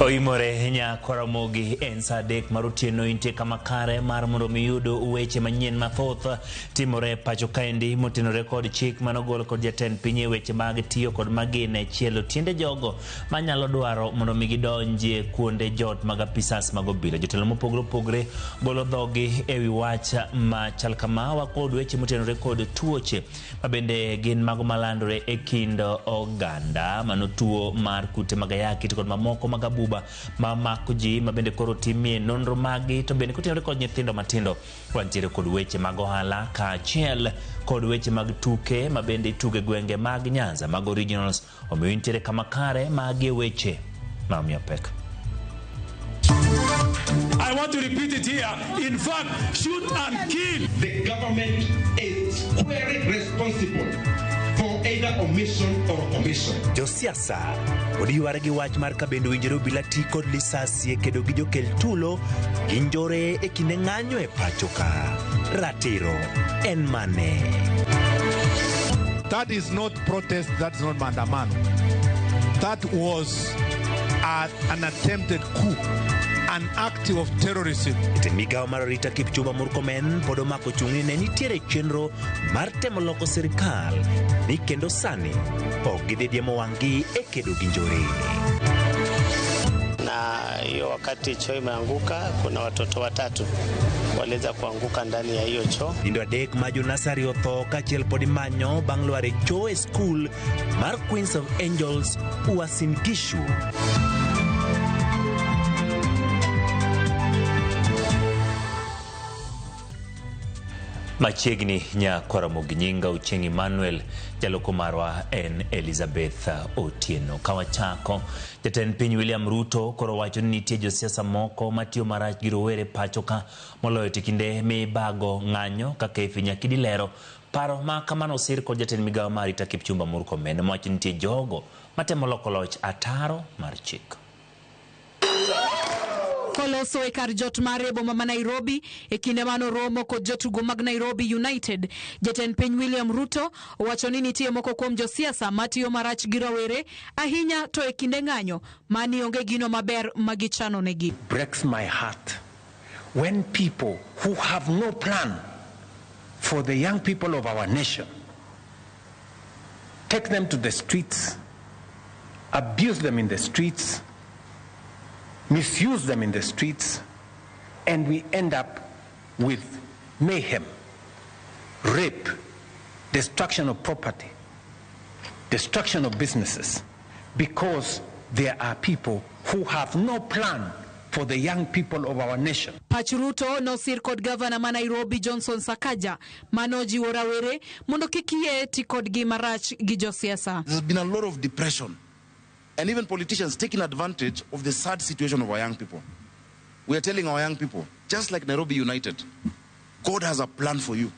Oimore nyakwa Ramogi en saa 3 mar otieno intie kama kare mar mondo mi yud weche manyien mathoth timore pacho kaendi motenore kod chik manogol kod jatend piny e weche mag tiyo kod magina e chielo tiende jogo manyalo dwaro mondo mi gidonjie kuonde jot mag apisas mag obila. Jotelo mopogore opogore golo dhogi ewi wach machal kama wakod weche motenore kod tuoche mabende gin mago malandore e kind oganda mano tuo mar kute mag ayaki to kod mamoko mag abuba mamako ji mabende koro timie nonro maggi to bende kotenore kod nyithindo matindo wantiere kod weche mag ohala kaachiel kod weche mag tuke mabende itugo e gwenge mag Nyanza mag Originals omiyo intiere kama kare magi e weche ma omiyo pek. I want to repeat it here. In fact, shoot and kill. The government is squarely responsible for either omission or commission. Josiasa pod yware gi wach mar ka bende owinjore obila ti kod lisasi e kedo gi jokel tulo gi njore e kinde ng'anyo e pacho ka. Ratiro en mane? That is not protest, that's not maandamano. That was an attempted coup, an act of terrorism. Jatend migawo mar arita Kipchumba Murkomen pod omako chung' ni ne nitiere chenro mar temo loko sirikal ni kendo sani ok gidhi diemo wang'gi e kedo gi njore. Na hiyo wakati choo imeanguka, kuna watoto watatu waliweza kuanguka ndani ya hiyo choo. Nyithindo adek ma jonasari otho kaachiel pod imanyo bang' lwar e choo e skul mar Queens of Angels Uasin Gishu. Machiegni nyakwar Ramogi nyinga Ochieng' Emmanuel, jaloko marwa en Elizabeth Otieno. Kawachako, jatend piny William Ruto koro wacho ni nitie josiasa moko matiyo marach gi rowere pacho ka moloyo to kinde mibago ng'anyo kaka Effie Nyakidi lero. Paro ma kamano osir kod jatend migawo mar arita Kipchumba Murkomen mowacho ni nitie jogo matemo loko loch ataro mar chik. Koloso e kar jot mare e boma ma Nairobi e kinde mano romo kod jotugo mag Nairobi United. Jatend piny William Ruto owacho ni nitie moko kuom josiasa matiyo marach gi rawere ahinya to e kinde ng'anyo mani onge gino maber ma gichano negi. Breaks my heart when people who have no plan for the young people of our nation take them to the streets, abuse them in the streets, misuse them in the streets, and we end up with mayhem, rape, destruction of property, destruction of businesses, because there are people who have no plan for the young people of our nation. Pach Ruto nosir kod gavana ma Nairobi Johnson Sakaja manojiwo rawere mondo kik yie ti kodgi marach gi josiasa. There's been a lot of depression and even politicians taking advantage of the sad situation of our young people. We are telling our young people, just like Nairobi United, God has a plan for you.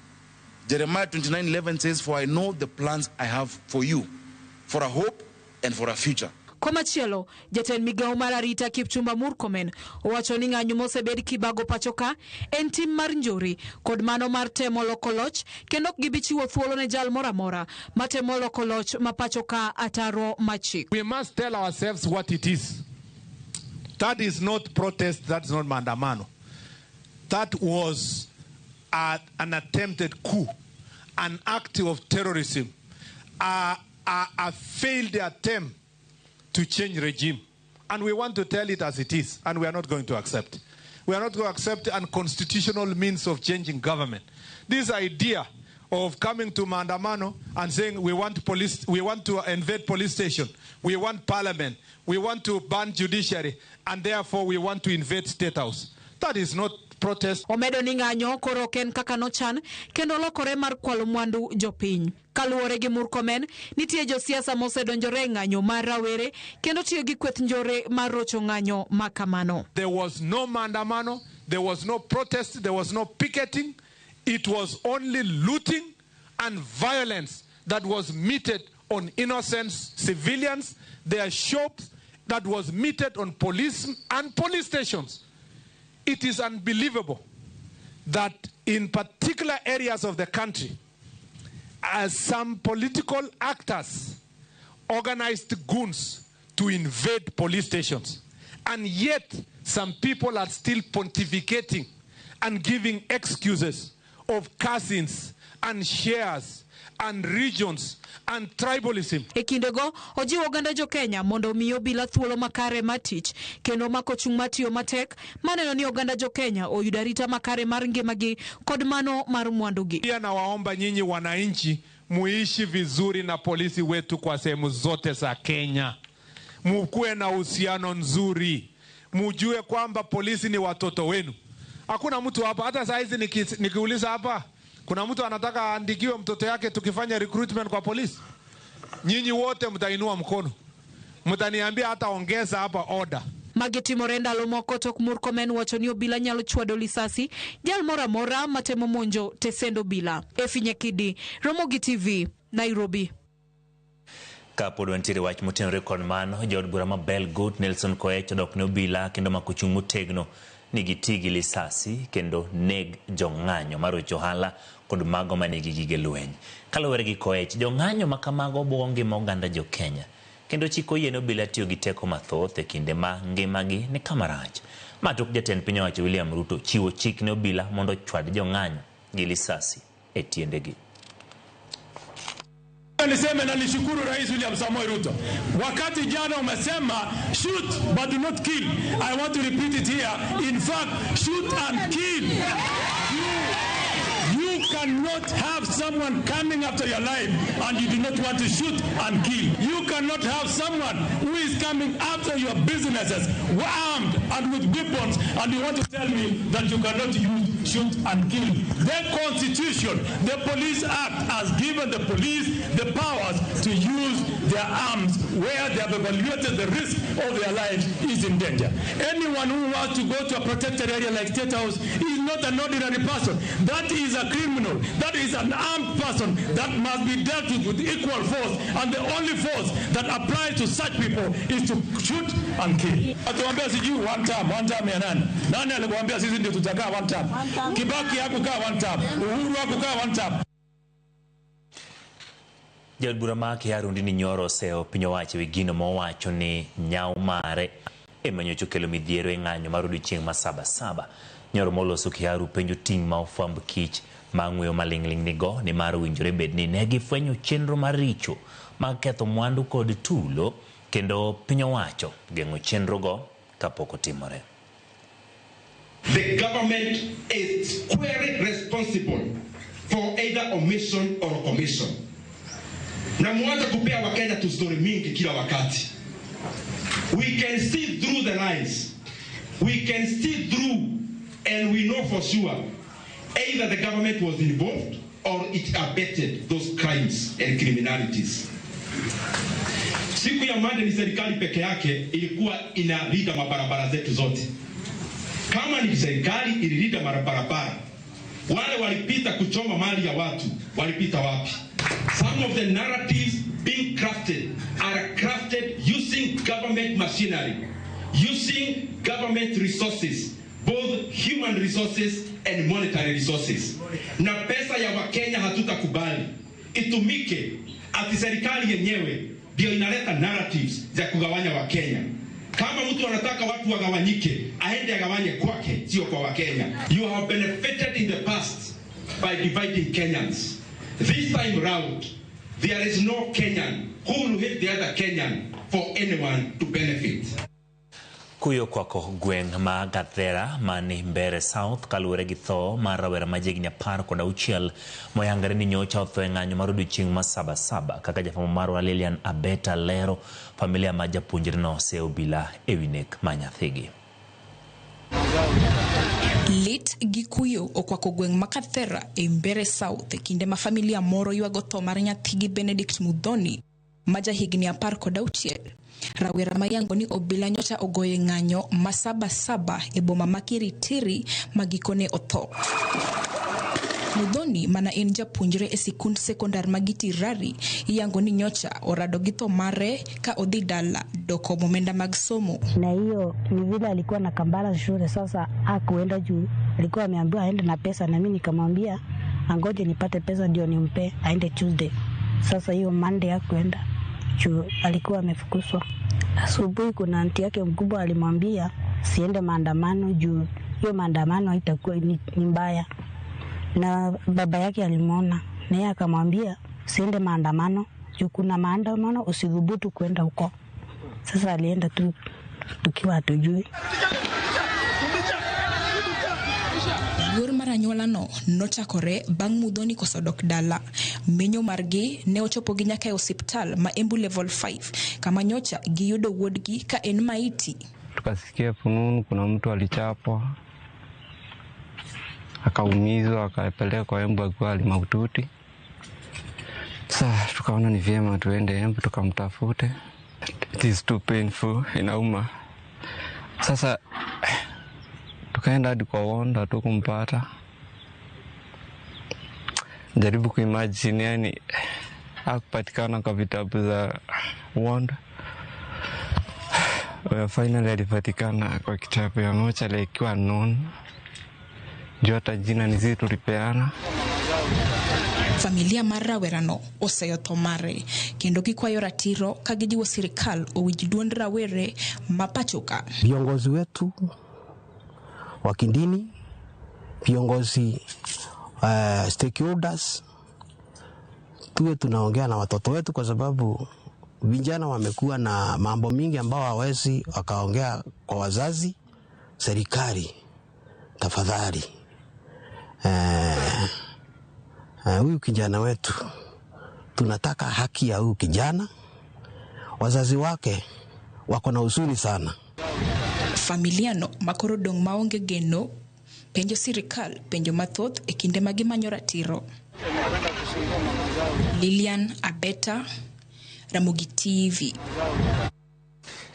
Jeremiah 29:11 says, for I know the plans I have for you, for a hope and for a future. Komachielo, jatend migawo mar arita Kipchumba Murkomen owacho ni ng'anyo mosebed kibago pacho ka en tim mar njore kod mano mar temo loko loch kendo ok gibi chiwo thuolo ne jal moro amora matemo loko loch ma pacho ka ataro machik. We must tell ourselves what it is. That is not protest, that's not maandamano. That was an attempted coup, an act of terrorism, a failed attempt to change regime. And we want to tell it as it is, and we are not going to accept. We are not going to accept unconstitutional means of changing government. This idea of coming to maandamano and saying we want police, we want to invade police station, we want parliament, we want to ban judiciary, and therefore we want to invade state house. That is not protest. Omedo ni ng'anyo koro ok en kaka nochan kendo lokore mar kwalo mwandu jopiny. Kaluwore gi Murkomen, nitie josiasa mosedonjore e ng'anyo mar rawere kendo tiyo gi kweth njore mar rocho ng'anyo ma kamano. There was no maandamano, there was no protest, there was no picketing. It was only looting and violence that was meted on innocent civilians, their shops, that was meted on police and police stations. It is unbelievable that in particular areas of the country, as some political actors organized goons to invade police stations, and yet some people are still pontificating and giving excuses of cousins and shares and regions and tribalism. E kindego ojiwo oganda jo Kenya mondo omi obila thuolo makare mar tich kendo mako chung' matiyo matek maneno ni oganda jo Kenya oyudo arita makare mar ngimagi kod mano mar mwandugi. Pia nawaomba nyinyi wananchi muishi vizuri na polisi wetu kwa sehemu zote za Kenya, mukuwe na uhusiano nzuri, mujue kwamba polisi ni watoto wenu. Hakuna mtu hapa, hata saa hizi nikiuliza hapa, kuna mtu anataka aandikiwe mtoto yake tukifanya recruitment kwa polisi? Nyinyi wote mtainua mkono, mtaniambia hata ongeza hapa order. Magi timore ndalo moko tok Murkomen wacho ni obila nyalo chwado lisasi jal moro amora matemo monjo tesend obila. Effie Nyakidi, Ramogi TV, Nairobi. Kapod wantiere wach motenore kod mano, jaod bura ma Belgut Nelson Koech odok ne obila kendo mako chung' motegno ni giti gi lisasi kendo neg jong'anyo marocho ohala kod mago manigi gige lweny. Kaluwore gi Koech, jong'anyo ma kamago buogo ngima oganda jo Kenya kendo chik oyiene obila tiyo gi teko mathoth e kinde ma ngimagi ni kama rach. Ma tok jatend piny owacho William Ruto chiwo chik ne obila mondo ochwad jong'anyo gi lisasi e tiendegi. Niseme na nishukuru Rais William Samoei Ruto. Wakati jana umesema shoot but do not kill. I want to repeat it here. In fact, shoot and kill. You cannot have someone coming after your life and you do not want to shoot and kill. You cannot have someone who is coming after your businesses armed and with weapons and you want to tell me that you cannot use shoot and kill. The Constitution, the Police Act has given the police the powers to use their arms where they have evaluated the risk of their lives is in danger. Anyone who wants to go to a protected area like State House is not an ordinary person. That is a criminal. That is an armed person that must be dealt with equal force. And the only force that applies to such people is to shoot and kill. Atuambia sijui one term ya nani? Nani alikuambia sisi ndio tutakaa one term? Kibaki hakukaa one term. Uhuru hakukaa one term. Jaod bura ma Kiharu Ndindi Nyoro oseyo piny owacho ewi gino mowacho ni nyau mare ema nyocha okelo midhiero e ng'anyo mar odiochieng' ma Saba Saba. Nyoro moloso Kiharu penjo ting' ma ofwamb kich ma ng'weyo maling'ling' nigo ni mar owinjore bed ni ne gifwenyo chenro maricho mag ketho mwandu kod tulo kendo piny owacho geng'o chenrogo kapok otimore. The government is squarely responsible for either omission or commission. Na muache kupea Wakenya tu story mingi kila wakati. We can see through the lines. We can see through and we know for sure either the government was involved or it abetted those crimes and criminalities. Siku ya Monday ni serikali peke yake ilikuwa inalinda mabarabara zetu zote. Kama ni serikali ililinda mabarabara, wale walipita kuchoma mali ya watu walipita wapi? Some of the narratives being crafted are crafted using government machinery, using government resources, both human resources and monetary resources. Na pesa ya Wakenya hatutakubali itumike ati serikali yenyewe ndio inaleta narratives za kugawanya Wakenya. Kama mtu anataka watu wagawanyike, aende agawanye kwake, sio kwa Wakenya. You have benefited in the past by dividing Kenyans. This time round, there is no Kenyan who will hate the other Kenyan for anyone to benefit. Kuyo kwako gweng' ma Gathera mani Mbeere South kaluwore gi tho mar rawera ma jahigni 16 moyangore ni nyocha otho e ng'anyo mar odiochieng' ma Saba Saba. Kaka jafwambo marwa Lilian Abeta lero, familia ma japuonjreno oseyo obila ewi nek ma nyathigi. Lit gi kuyo okwako gweng' ma Kathera e Mbeere South e kinde ma familia moro ywago tho mar nyathigi Benedict Muthoni ma jahigni 16. Rawera ma yango ni obila nyocha ogoye ng'anyo ma Saba Saba e boma ma Kiritiri ma gikone otho. Muthoni mana en japuonjre e sikund sekondar ma Gitirari iyango ni nyocha orado gi tho mare ka odhi dala doko omenda mag somo. Na hiyo ni vile alikuwa na kambala shule, sasa hakuenda juu alikuwa ameambiwa aende na pesa, na mimi nikamwambia angoje nipate pesa ndio nimpe aende Tuesday. Sasa hiyo Monday hakuenda juu alikuwa amefukuzwa. Asubuhi kuna anti yake mkubwa alimwambia siende maandamano juu hiyo maandamano haitakuwa ni mbaya, na baba yake alimwona na yeye akamwambia siende maandamano juu kuna maandamano, usidhubutu kwenda huko. Sasa alienda tu tukiwa hatujui. Luor mar anyuolano nochakore bang' Muthoni koso dok dala. Menyo margi ne ochopogi nyaka e osiptal ma Embu Level 5 kama nyocha giyudo wuodgi ka en maiti. Tukasikia fununu kuna mtu alichapwa akaumizwa akapelekwa Embu akiwa hali mahututi. Sasa tukaona ni vyema tuende Embu tukamtafute. It is too painful, inauma. Sasa tukaenda hadi kwa Wanda tu kumpata. Jaribu kuimagine, yani hakupatikana kwa vitabu za Wanda. Well, finally alipatikana kwa kitabu ya mochari ikiwa known. Juu hata jina ni sisi tulipeana. Familia mar rawerano oseyo tho mare kendo gikwayo ratiro ka gijiwo sirikal owinj duond rawere ma pachoka. Viongozi wetu wa kidini, viongozi stakeholders, tuwe tunaongea na watoto wetu, kwa sababu vijana wamekuwa na mambo mingi ambao hawawezi wakaongea kwa wazazi. Serikali tafadhali, huyu kijana wetu tunataka haki ya huyu kijana. Wazazi wake wako na huzuni sana. Familia no makoro dong' maonge geno penjo sirikal penjo mathoth e kinde ma gimanyo ratiro. Lilian Abeta, Ramogi TV.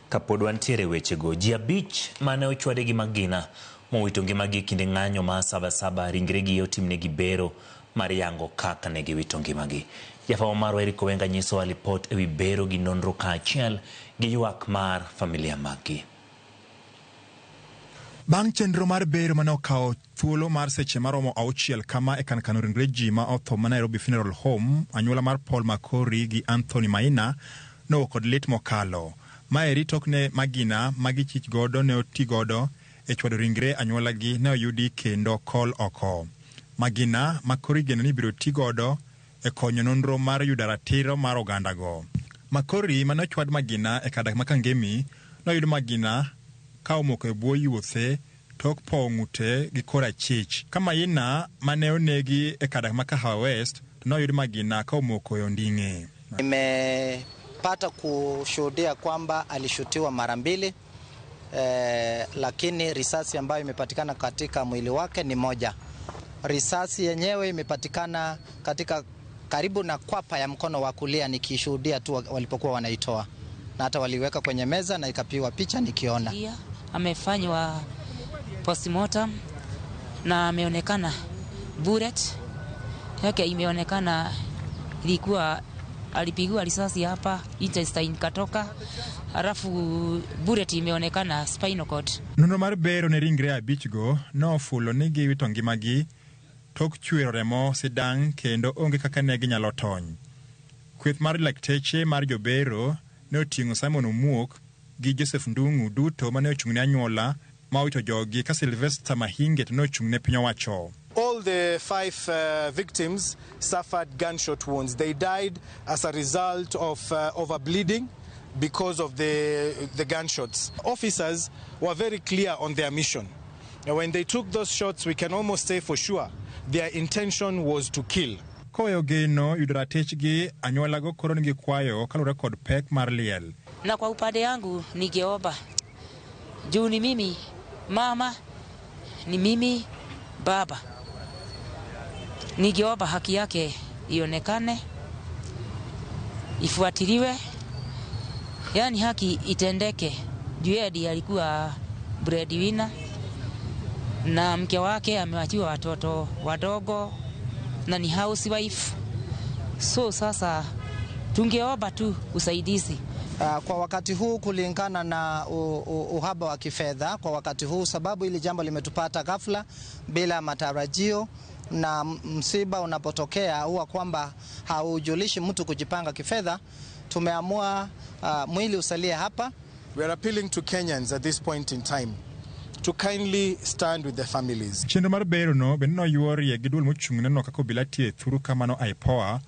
Kapod wantiere wechego, ji 5 mane ochwade gi magina mowito ngimagi e kinde ng'anyo ma Sabasaba ringregi otimnegi bero mar yango kaka ne giwito ngimagi. Jafwambo marwa Eric Owenga nyisowa lipot ewi bero gi nonro kaachiel gi ywak mar familia maggi. Bang' chenro mar bero mane okawo thuolo mar seche maromo 6 kama e kar kano ringre ji ma otho ma Nairobi Funeral Home, anyuola mar Paul Makori gi Anthony Maina nowuok kod lit mokalo. Maeri tok ne magina ma gichich godo ne oti godo e chwado ringre anyuolagi ne oyudi kendo kol oko. Magina Makori geno ni ibiro ti godo e konyo nonro mar yudo ratiro mar ogandago. Makori mane ochwad magina e kar dak ma Kangemi noyud magina ka omoko e bwo yuothe tok powo ng'ute gi kor achich. Ka Maina mane onegi e kar dak ma Kahawa West to noyud magina ka omoko e onding'e. Nimepata kushuhudia kwamba alishutiwa mara 2, lakini risasi ambayo imepatikana katika mwili wake ni moja. Risasi yenyewe imepatikana katika karibu na kwapa ya mkono wa kulia, nikishuhudia tu walipokuwa wanaitoa, na hata waliweka kwenye meza na ikapigwa picha nikiona. Amefanywa postmortem na ameonekana bullet yake imeonekana ilikuwa alipigwa risasi hapa, intestine katoka, halafu bullet imeonekana spinal cord. Nonro mar bero ne ringre 5 go nofulo ni giwito ngimagi tok chwero remo sidang' kendo onge kaka ne ginyalo tony. Kweth mar lakteche mar jobero ne oting'o Simon Omuok gi Joseph Ndung'u duto mane ochung' ne anyuola ma owito jogi, ka Sylvester Mahinge to ne ochung' ne piny owacho. All the 5 victims suffered gunshot wounds. They died as a result of overbleeding because of the gunshots. Officers were very clear on their mission. And when they took those shots, we can almost say for sure their intention was to kill. Koweyo geno yudo ratichgi, anyuolago koro nigi kwayo kaluwore kod pek mar liel. Na kwa upande yangu ningeomba juu ni mimi mama, ni mimi baba, ningeomba haki yake ionekane, ifuatiliwe, yani haki itendeke. Juu yeye alikuwa breadwinner na mke wake amewachiwa watoto wadogo. na ni housewife. So sasa tungeomba tu usaidizi. Kwa wakati huu kulingana na uhaba wa kifedha kwa wakati huu, sababu hili jambo limetupata ghafla bila matarajio, na msiba unapotokea huwa kwamba haujulishi mtu kujipanga kifedha. Tumeamua mwili usalie hapa. We are appealing to Kenyans at this point in time to kindly stand with the families. Chenro mar bero no bende noyuorie gi duol mochung' ne neno kaka obila tiyo e thuru ka mano IPOA,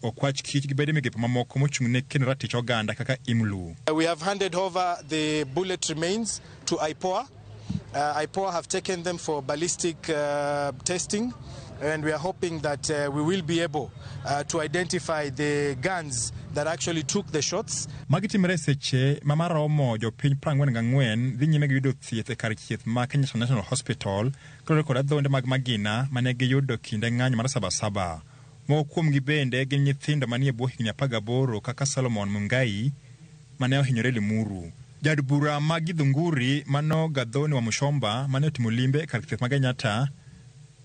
okwach kich gi bede migepe mamoko mochung' ne kendo ratich oganda kaka IMLU. We have handed over the bullet remains to IPOA. IPOA have taken them for ballistic testing, and we are hoping that we will be able to identify the guns that actually took the shots. Magi timore e seche ma maromo jopiny 44 dhi nyime gi yudo thieth e kar thieth ma Kenyatta National Hospital kaluwore kod adhonde mag magina mane giyudo kinde ng'anyo mar Sabasaba. Moko kuomgi bende gin nyithindo manie bwo higni 18 kaka Solomon Mungai mane ohinyore Limuru. Jaod bura ma Githunguri mano Gathoni Wamuchomba mane otimo limbe e kar thieth ma Kenyatta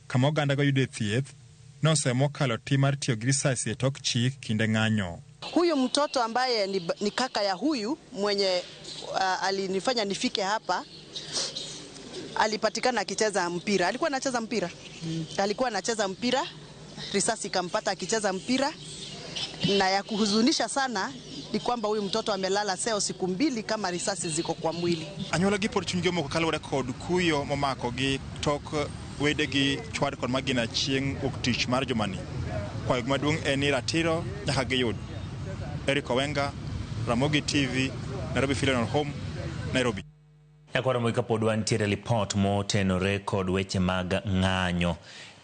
kama ogandago yude thieth nosemo kalo tim mar tiyo gi risasi e tok chik kinde ng'anyo. Huyu mtoto ambaye ni kaka ya huyu mwenye alinifanya nifike hapa alipatikana akicheza mpira. Alikuwa anacheza mpira. Alikuwa anacheza mpira, risasi ikampata akicheza mpira. Na ya kuhuzunisha sana ni kwamba huyu mtoto amelala seo siku 2 kama risasi ziko kwa mwili. Anyuola gi pod chunygi omoko kaluwore kod kuyo momako gi tok wedegi chwad kod magina chieng' wuok tich mar jumani. Kwayo maduong' en ni ratiro nyaka giyud. Eric Owenga, Ramogi TV, Nairobi Funeral Home, Nairobi. Nyakwar Ramogi, kapod wantiere lipot motenore kod weche mag ng'anyo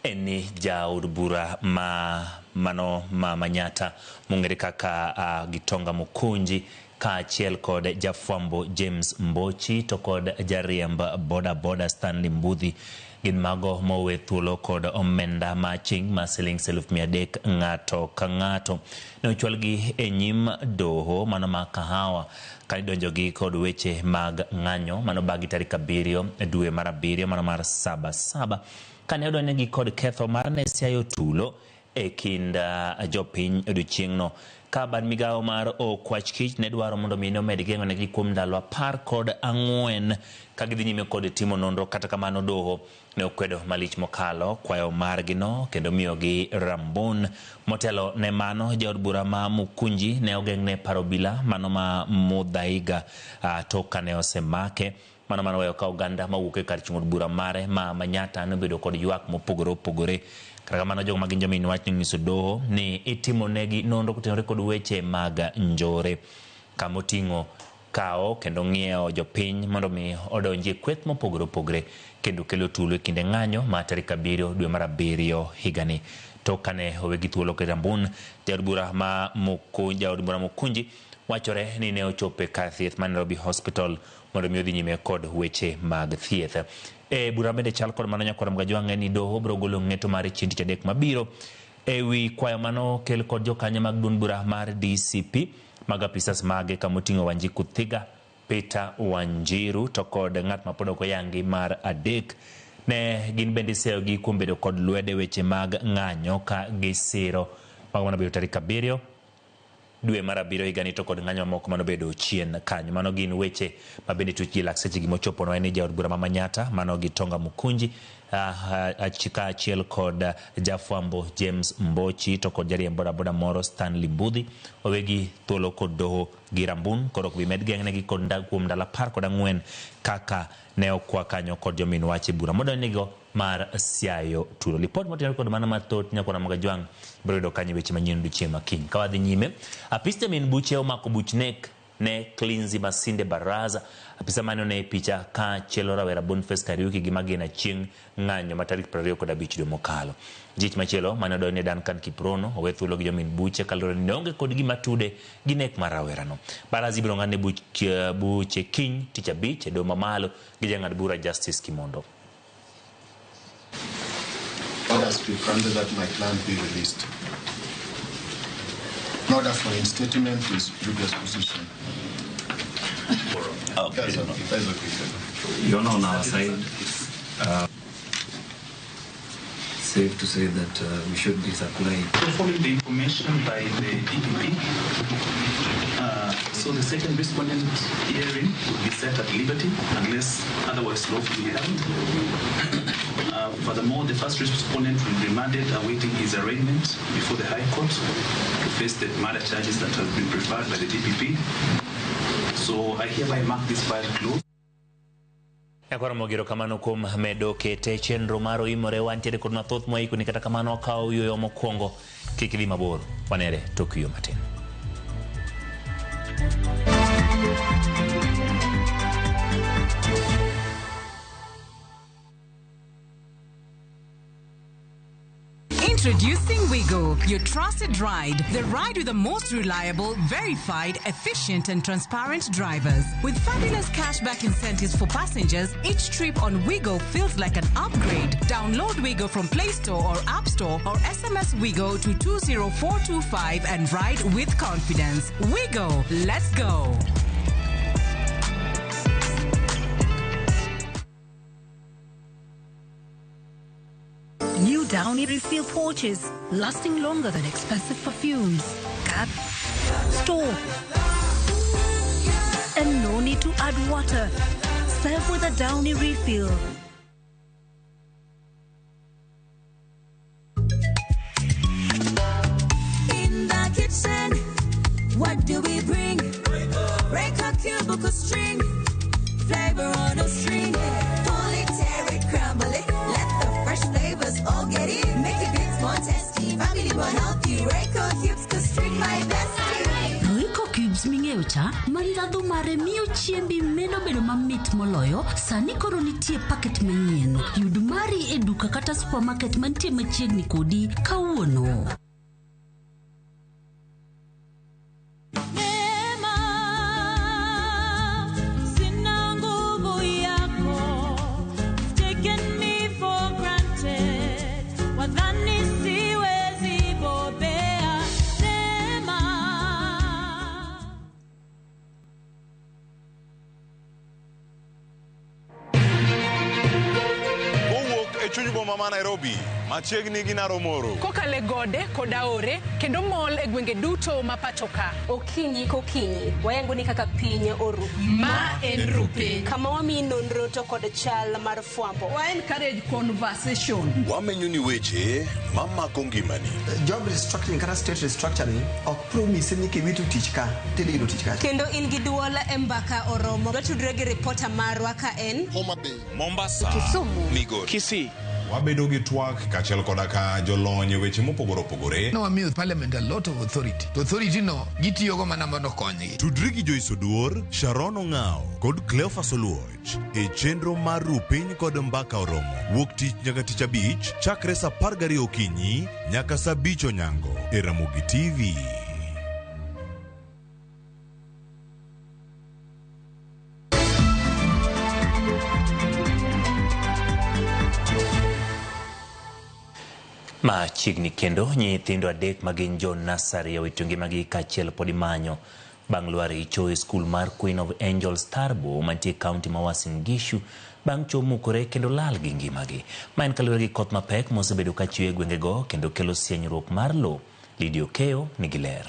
en ni jaod bura ma mano ma Manyatta mong'ere kaka Gitonga Mukunji kaachiel kod jafwambo James Mbochi to kod jariemb boda boda Stanley Mbudhi gin mago mowe thuolo kod omenda ma aching' ma siling 300,000 ng'ato ka ng'ato. Ne ochwalgi e nyim doho mano ma Kahawa kanidonjogi kod weche mag ng'anyo mano bagi tarik 7 dwe mar 7 mano mar 77 kane odonjnegi kod ketho mar ne siayo tulo e kind jopiny odiochieng'no. Ka bad migawo mar okwach kich ne dwaro mondo mi omed geng'onegi kuom ndalo 14 ka gidhi nyime kod timo nonro. Kata kamano doho ne okwedo malich mokalo kwayo margi no kendo miyogi rambun. Motelo ne mano jaod bura ma Mukunji ne ogeng'ne paro obila mano ma Muthaiga tok kane osemake. Mano mano weyo ka oganda mawuok e kar chung' od bura mare ma Manyatta nobedo kod ywak mopogore opogore. Kata kamano jogo ma gin jomin wach nonyiso doho ni itimonegi nonro kotenore kod weche mag njore kamoting'o kawo kendo ng'iewo jopiny mondo mi odonji e kweth mopogore opogore kendo kelo tulo e kinde ng'anyo ma tarik 7 dwe mar 7 higani. Tok kane owegi thuolo kod rambun, jaod bura ma Mukunji wachore ni ne ochopo e kar thieth ma Nairobi Hospital mondo mi odhi nyime kod weche mag thieth. E bura bende chal kod mano nyakwar Mgajwang'e ni doho biro golo ng'eto mare chieng' tich adek mabiro ewi kwayo mano kel kod jokanyo mag duond bura mar DCP mag apisas mage kamoting'o Wanjiku Thiga, Peter Wanjiru to kod ng'at ma pod ok oyangi mar 3. Ne gin bende iseyogi kuom bedo kod lwedo e weche mag ng'anyo ka gisiro mago manobedo tarik 7 dwe mar 7 higani to kod ng'anyo mamoko manobedo chien kanyo. Mano gin weche ma bende tuch ji lak sechegi mochoponwa en ni jaod bura ma Manyatta mano Gitonga Mukunji kaachiel kod jafwambo James Mbochi to kod jariemb bodaboda moro Stanley Mbudhi owegi thuolo kod doho gi rambun koro ok bi med geng'negi kod kuom ndalo 14 kaka ne okwa kanyo kod jomin wach e bura modonjnegigo mar siayo tulo. Lipot motenore kod mano mathoth nyakwar Mgajwang' biro yudo kanyo weche manyien odiochieng' ma kiny. Ka wadhi nyime, apis jamin buche omako buch nek ne Klinzi Masinde Baraza. Apisa mane one e picha kaachiel rawera Boniface Kariuki gi magina chieng' ng'anyo ma tarik 25 dwe mokalo. Jich machielo mane odonjne Duncan Kiprono owe thuolo gi jomin buche kaluwore ni ne onge kod gima tude gi nek mar rawerano. Baraza ibiro ng'adne buche kiny tich abich e doho mamalo gi jang'ad bura Justice Kimondo. Orders be granted that my client be released. An order for instatement to his previous position. Okay. That's okay. That's okay. You're not on our side. safe to say that we should be supplying. Following the information by the DPP, so the second respondent hearing would be set at liberty unless otherwise lawfully held. Furthermore, the first respondent will be remanded awaiting his arraignment before the High Court to face the murder charges that have been preferred by the DPP. So I hereby mark this file closed. Nyakwar erokamano kuom medo kete chenro mar oimore wantiere kod mathoth mwaikoni kata kamano wakawo yueyo mokwongo kik idhi mabor wanere tok yueyo matin. Introducing Wigo, your trusted ride. The ride with the most reliable, verified, efficient, and transparent drivers. With fabulous cashback incentives for passengers, each trip on Wigo feels like an upgrade. Download Wigo from Play Store or App Store or SMS Wigo to 20425 and ride with confidence. Wigo, let's go. New Downy refill pouches, lasting longer than expensive perfumes. Cap, store, and no need to add water. Serve with a Downy refill. In the kitchen, what do we bring? Break a cubicle string, flavor on a string. Pull it, tear it, crumble it. Let the fresh flavors all get in. Make it bits more tasty, family more healthy. Royco cubes, cause string my bestie. Royco cubes ming'eyo cha ma ndhadhu mare miyo chiembi medo bedo mamit moloyo sani koro nitie paket manyien. Yud mari e duka kata supermarket mantie machiegni kodi kawuono. Neema, sina nguvu yako. You've taken me for granted. Wadhani siwezi bobea. Neema. Kowuok e chuny boma ma Nairobi, machiegni gi Naromoro. Kokalo e gode kod aore kendo mol e gwenge duto ma pacho ka. Okinyi kokinyi wayango ni kaka piny oru. Ma en Rupiny. Kama wamiyi nonro to kod chal mar fwambo. Wa encourage conversation. Wamenyo ni weche mamako ngimani. Job restructuring kata state restructuring ok promise ni kiwito tich ka tidhi yudo tich kacha. Kendo in gi duol e mbaka oromo. Watudre gi ripota marwa ka en Homa Bay, Mombasa, Kisumu, Migori, Kisii. Wabedo gi twak kaachiel koda ka jolony e weche mopogore opogore. Nowamiyo parliament a lot of authority. To authority no gitiyogo mana mondo okonygi. Tudri gi Joyce Oduor, Sharon Ong'ao kod Cleophas Oluoch e chenro mar Rupiny kod Mbaka Oromo. Wuok tich nyaka tich abich chakre saa 12 okinyi nyaka saa 5 onyango e Ramogi TV. Machiegni kendo nyithindo adek magin jo nasari owito ngimagi kaachiel pod imanyo bang' lwar e cho e skul mar Queen of Angels Tarbo mantie e kaunti ma Uasin Gishu bang' cho mukore kendo lal gi ngimagi. Ma en kaluwore gi koth mapek mosebedo ka chwe e gwengego kendo kelo sienyruok mar lowo. Lydia Okeyo nigi ler.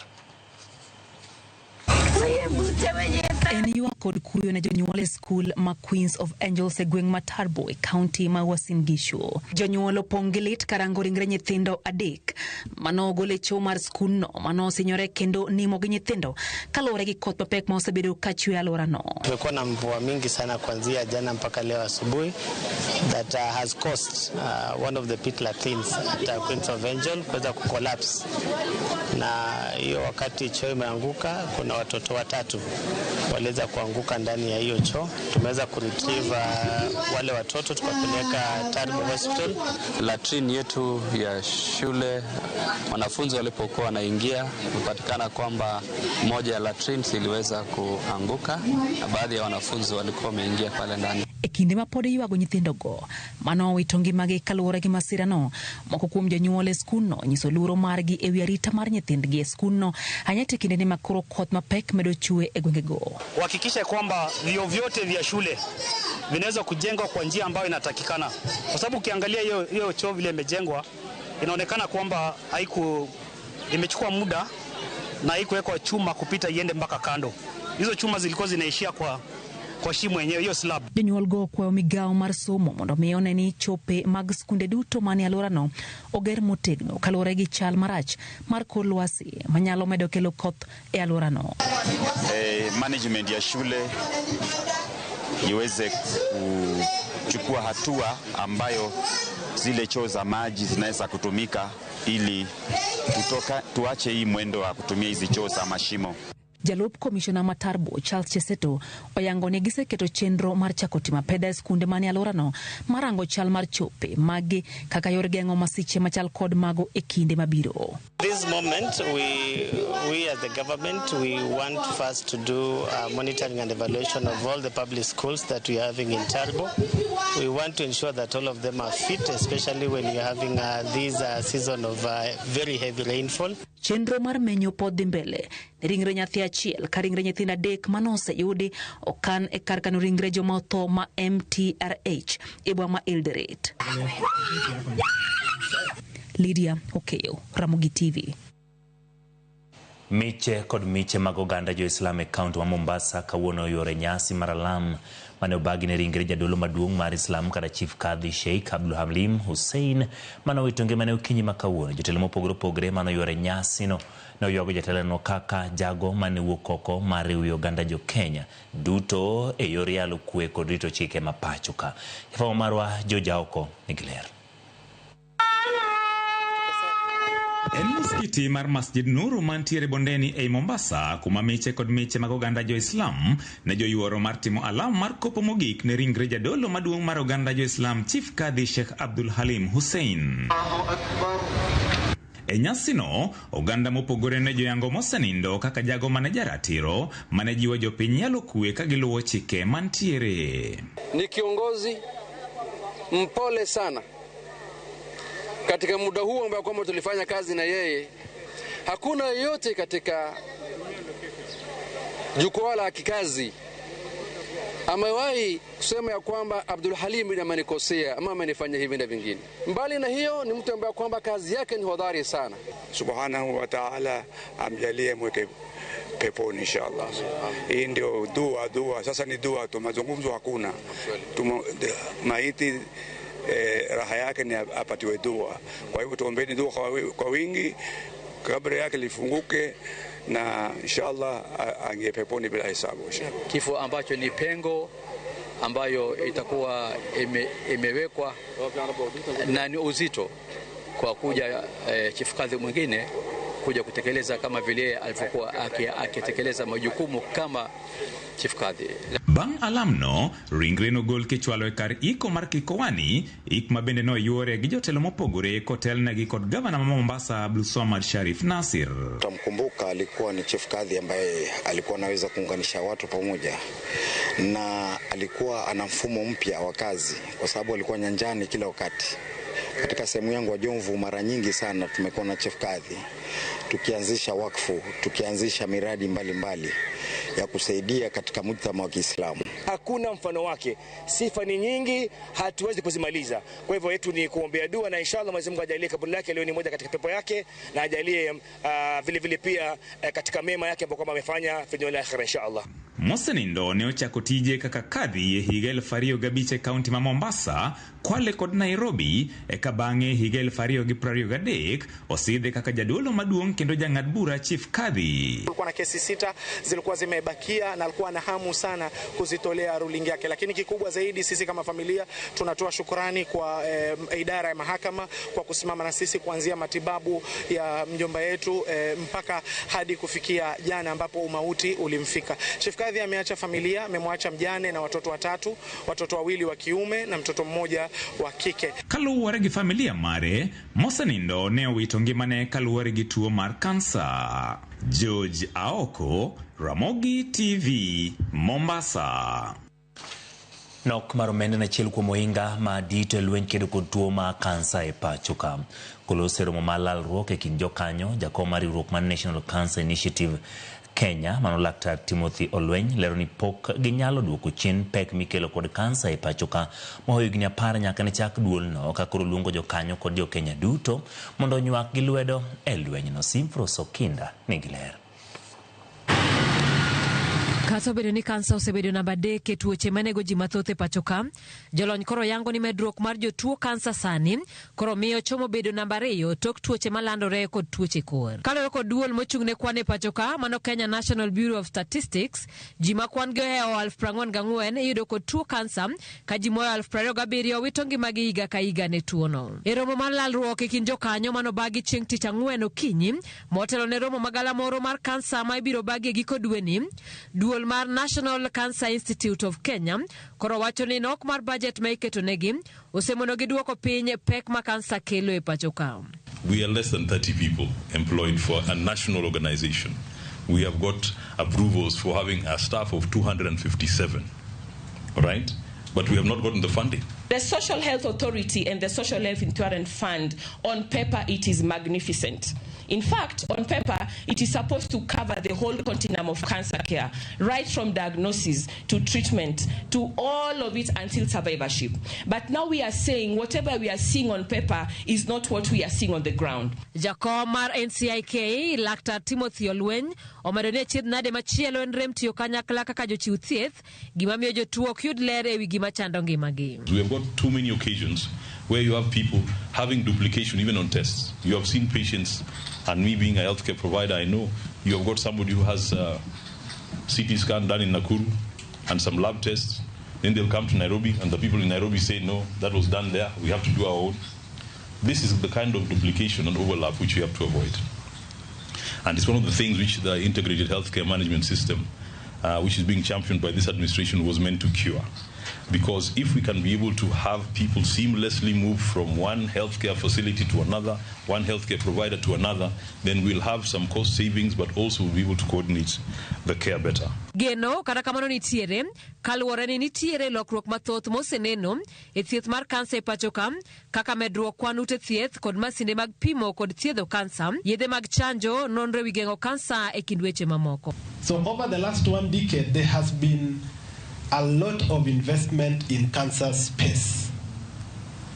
En ywak kod kuyo ne jonyuol e skul ma Queens of Angels e gweng' ma Tarbo e kaunti ma Uasin Gishu. Jonyuol opong' gi lit karango ringre nyithindo adek manogol e cho mar skundno manosinyore kendo nimo gi nyithindo kaluwore gi koth mapek ma osebedo ka chwe alworano. Tumekuwa na mvua mingi sana kuanzia jana mpaka leo asubuhi that has caused one of the pit latrines at Queens of Angel kuweza kucollapse, na hiyo wakati choo imeanguka kuna watoto watatu waliweza kuanguka ndani ya hiyo choo. Tumeweza kuretrieve wale watoto tukapeleka Tarbo Hospital. Latrine yetu ya shule, wanafunzi walipokuwa wanaingia, kupatikana kwamba moja ya latrines iliweza kuanguka na baadhi ya wanafunzi walikuwa wameingia pale ndani. E kinde ma pod iywago nyithindogo manowito ngimagi kaluwore gi masirano, moko kuom jonyuol e skundno nyiso luoro margi e wi arita mar nyithindgi e skundno ahinya to e kindeni ma koro koth mapek medo chwe e gwengego. Uhakikishe kwamba vyoo vyote vya shule vinaweza kujengwa kwa njia ambayo inatakikana, kwa sababu ukiangalia hiyo choo vile imejengwa inaonekana kwamba imechukua muda na haikuwekwa chuma kupita iende mpaka kando. Hizo chuma zilikuwa zinaishia kwa shimo yenyewe, hiyo slab. Jonyuol go okwayo migawo mar somo mondo mi one ni chope mag skunde duto manie alworano oger motegno kaluwore gi chal marach mar kor lwasi manyalo medo kelo koth e alworano. Management ya shule iweze kuchukua hatua ambayo zile choo za maji zinaweza kutumika ili tuache hii mwendo wa kutumia hizi choo za mashimo. Jalup komishona ma Turbo Charles Cheseto oyango ni giseketo chenro mar chako timo apedha e skunde manie alworano marango chal mar chope magi kaka yor geng'o masiche machal kod mago e kinde mabiro. This moment, we as the government, we want first to do monitoring and evaluation of all the public schools that we are having in Turbo. We want to ensure that all of them are fit, especially when we are having this season of very heavy rainfall. Chenro mar menyo pod dhi mbele ne ringre nyathi achiel ka ringre nyithindo adek manoseyudi okan e kar kano ringre joma otho ma MTRH e boma ma Eldoret. Lydia Okeyo, Ramogi TV. Miche kod miche mag oganda jo-Islam e kaunti ma Mombasa kawuono oyuoro nyasi mar alam mane obagi ne ringre jadolo maduong' mar Islam kata Chief Kadhi Sheikh Abdul Halim Hussein mane owito ngimane okinyi ma kawuono. Jotelo mopogore opogore mane oyuoro nyasino ne oywago jatelono kaka jago mane wuok oko mar riwo oganda jo-Kenya duto e yor yalo kwe kod rito chike ma pacho ka. Jafwambo marwa George Aoko nigi ler. En muskiti mar Masjid Nuru mantiere bondeni ei Mombasa kuma miche kod miche mag oganda jo-Islam ne joyuoro mar timo alam mar kopo mogik ne ringre jadolo maduong' mar oganda jo-Islam Chief Kadhi Sheikh Abdul Halim Hussein. E nyasino, oganda mopogore ne joyango mosenindo kaka jago mane jaratiro mane jiwo jopiny yalo kwe ka giluwo chike mantiere. Ni kiongozi mpole sana. Katika muda huu ambao kwamba tulifanya kazi na yeye, hakuna yeyote katika jukwaa la kikazi amewahi kusema ya kwamba Abdul Halim amenikosea ama amenifanya hivi na vingine. Mbali na hiyo, ni mtu ambaye kwamba kazi yake ni hodari sana. Subhanahu wa ta'ala amjalie mweke peponi inshallah. Hii ndio dua. Sasa ni dua tu, mazungumzo hakuna. Maiti raha yake ni apatiwe dua. Kwa hivyo tuombeni dua kwa wingi, kaburi yake lifunguke na inshallah aingie peponi bila hesabu. Kifo ambacho ni pengo ambayo itakuwa imewekwa na ni uzito kwa kuja chief kadhi mwingine kuja kutekeleza kama vile alivyokuwa akitekeleza majukumu kama chief kadhi. Bang' alamno, ringre nogol kichwalo e kar iko mar Kikowani, ik ma bende noyuore gi jotelo mopogore kotelnegi kod gavana ma Mombasa Abdulswamad Sharif Nasir. Tamkumbuka alikuwa ni chief kadhi ambaye alikuwa anaweza kuunganisha watu pamoja, na alikuwa ana mfumo mpya wa kazi kwa sababu alikuwa nyanjani kila wakati. Katika sehemu yangu ya Jomvu mara nyingi sana tumekuwa na chief kadhi tukianzisha wakfu, tukianzisha miradi mbalimbali ya kusaidia katika mujtama wa Kiislamu. Hakuna mfano wake, sifa ni nyingi, hatuwezi kuzimaliza. Kwa hivyo yetu ni kuombea dua na inshallah Mwenyezi Mungu ajalie kaburi lake leo ni moja katika pepo yake, na ajalie vile vile pia katika mema yake ambayo kama amefanya fi dunia akhira inshallah. Mosenindo ne ochako tije kaka kadhi e higa 2005 e kaunti ma Mombasa, Kwale kod Nairobi, eka bang'e higa 2023 osidhe kaka jadolo maduong' kendo jang'ad bura chief kadhi. Kulikuwa na kesi 6 zilikuwa zimebakia na alikuwa na hamu sana kuzitolea ruling yake, lakini kikubwa zaidi sisi kama familia tunatoa shukrani kwa idara ya mahakama kwa kusimama na sisi kuanzia matibabu ya mjomba yetu mpaka hadi kufikia jana ambapo umauti ulimfika. Chief Kadhi ameacha familia, amemwacha mjane na watoto watatu, watoto wawili wa kiume na mtoto mmoja wa kike. Kaluwore gi familia mare, mosenindo ne owito ngimane kaluwore gi tuo mar kansa. George Aoko, Ramogi TV, Mombasa. Nok mar omenda en achiel kuom ohinga ma dito e lweny kedo kod tuo mar kansa e pacho ka. Kolose romo mar lalruok e kind jokanyo, jakom mar riwruok mar National Cancer Initiative Kenya mano Laktar Timothy Olweny lero ni pok ginyalo duoko chien pek mikelo kod kansa e pacho ka mohoyo higni 10 nyaka ne chak duolno ka koro luongo jokanyo kod jo-Kenya duto mondo onywak gi lwedo e lwenyno. Simfros Okinda nigi ler. Kata obedo ni kansa osebedo namba 3 e tuoche manego ji mathoth e pacho ka, jolony koro yango ni medruok mar jotuo kansa sani koro miyo chomo bedo namba 2 tok tuoche malandore kod tuoche kor. Kaluwore kod duol mochung' ne kwan e pacho ka, mano Kenya National Bureau of Statistics, ji ma kwan gi ohewo 44,000 iyudo kod tuo kansa ka ji mohewo 27,000 wito ngimagi higa ka higa ne tuono. E romo mar lalruok e kind jokanyo manobagi chieng' tich ang'wen okinyi motelo ne romo magalamoro mar kansa ma ibiro bagi e giko dweni, duol mar National Cancer Institute of Kenya koro wacho ni nok mar budget ma iketo negi osemono gi duoko piny pek ma kansa kelo e pacho ka. We are less than 30 people employed for a national organization. We have got approvals for having a staff of 257, right? But we have not gotten the funding. The Social Health Authority and the Social Health Insurance Fund, on paper, it is magnificent. In fact, on paper, it is supposed to cover the whole continuum of cancer care, right from diagnosis to treatment to all of it until survivorship. But now we are saying whatever we are seeing on paper is not what we are seeing on the ground. Jakom mar NCIK, Laktar Timothy Olweny, omedo ni achiedh nade machielo en rem tiyo kanyakla kaka jochiw thieth, gima miyo jotuo ok yud ler ewi gima chando ngimagi. We have got too many occasions where you have people having duplication even on tests. You have seen patients, and me being a healthcare provider, I know you have got somebody who has a CT scan done in Nakuru and some lab tests. Then they'll come to Nairobi, and the people in Nairobi say, no, that was done there. We have to do our own. This is the kind of duplication and overlap which we have to avoid. And it's one of the things which the integrated healthcare management system, which is being championed by this administration, was meant to cure. Because if we can be able to have people seamlessly move from one healthcare facility to another, one healthcare provider to another, then we'll have some cost savings, but also we'll be able to coordinate the care better. Geno kata kamano nitiere kaluwore ni nitiere lokruok mathoth moseneno e thieth mar kansa e pacho ka, kaka medruok kwan ute thieth kod masinde mag pimo kod thiedho kansa, yedhe mag chanjo, nonro ewi geng'o kansa e kind weche mamoko. So over the last 1 decade, there has been a lot of investment in cancer space.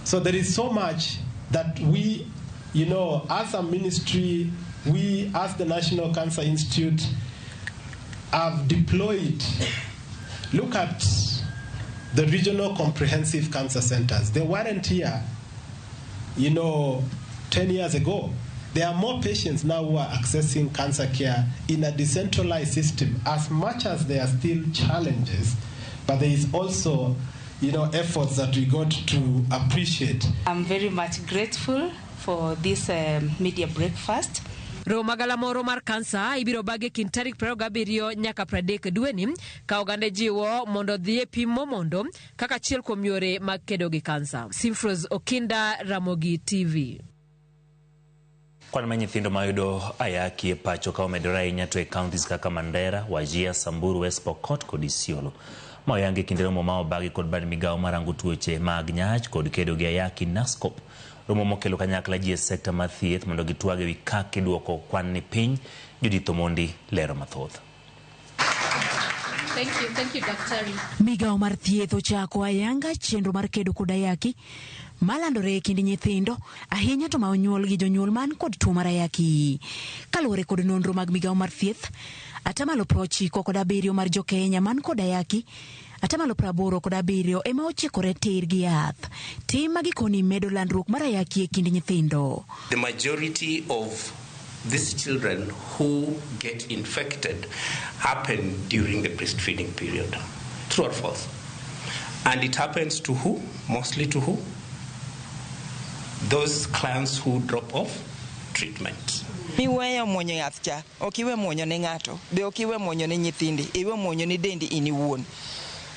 So there is so much that we, you know, as a ministry, we as the National Cancer Institute have deployed. Look at the regional comprehensive cancer centers. They weren't here, you know, 10 years ago. There are more patients now who are accessing cancer care in a decentralized system. As much as there are still challenges, but there is also, you know, efforts that we got to appreciate. I'm very much grateful for this media breakfast. Romo magalamoro mar kansa ibiro bagi kind tarik 27 nyaka 30 dweni ka oganda jiwo mondo odhi e pim momondo kaka achiel kuom yore mag kedo gi kansa. Simfros Okinda, Ramogi TV. Kwan mar nyithindo mayudo ayaki e pacho ka omedore ahinya to e counties kaka Mandera, Wajir, Samburu, West Pokot kod Isiolo. Ma oyangi e kinde romo ma obagi kod bad migawo marango tuoche mag nyach kod kedo gi ayaki NASCOP. Romo mokelo kanyakla ji e sekta mar thieth mondo gitwag ewi kaka iduoko kwan ni piny. Judith Omondi lero mathoth. Thank you, Daktari. Migawo mar thieth ochako ayanga chenro mar kedo kod ayaki malandore e kind nyithindo ahinya to ma onyuol gi jonyuol man kod tuo mar ayaki. Kaluwore kod nonro mag migawo mar thieth, 97% mar jo-Kenya man kod ayaki, 87% ema ochikore tir gi yath. Tim ma gikoni medo landruok mar ayaki e kind nyithindo. The majority of these children who get infected happen during the breastfeeding period. True or false? And it happens to who? Mostly to who? Those clients who drop off treatment. Miweyo muonyo yath cha, ok iwe muonyo ne ng'ato, be ok iwe muonyo ne nyithindi, iwe muonyo ne dendi in iwuon.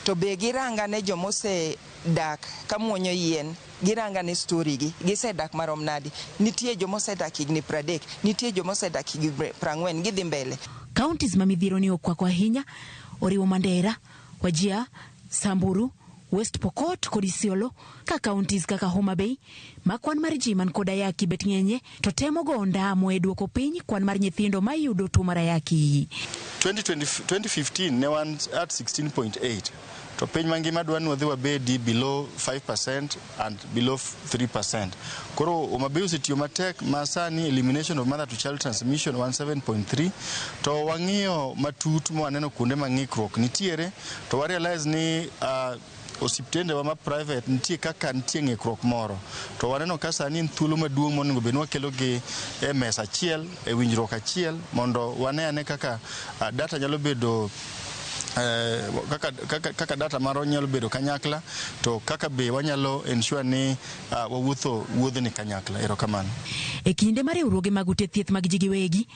To be giranga ne jomosedak ka muonyo yien, giranga ne story gi, gisedak marom nadi. Nitie jomosedak higni 30, nitie jomosedak higni 40, gidhi mbele. Counties ma midhiero ni okwako ahinya oriwo Mandera, Wajir, Samburu, West Pokot kod Isiolo ka counties kaka Homa Bay ma kwan mar ji man kod ayaki bet ng'enye to temo go ondamo e duoko piny kwan mar nyithindo ma yudo tuo mar ayaki. 2020, 2015 ne wan at 16.8 to piny mangima dwa ni wadhi wabedi below 5% and below 3%. Koro Homa Bay osetiyo matek ma sani elimination of mother to child transmission wan 7.3 to wang'iyo matut ma waneno kuonde ma ng'ikruok nitiere to wa realize ni osiptende wa ma private nitie kaka nitie ng'ikruok moro to waneno ka sani en thuolo maduong' monego bed ni wakelo gi e mesa achiel e winjruok achiel mondo wane ane kaka data nyalo bedo kaka data marwa nyalo bedo kanyakla to kaka be wanyalo ensure ni wawuotho wuodhni kanyakla. Erokamano. E kinde ma riwruoge mag ute thieth mag ji giwegi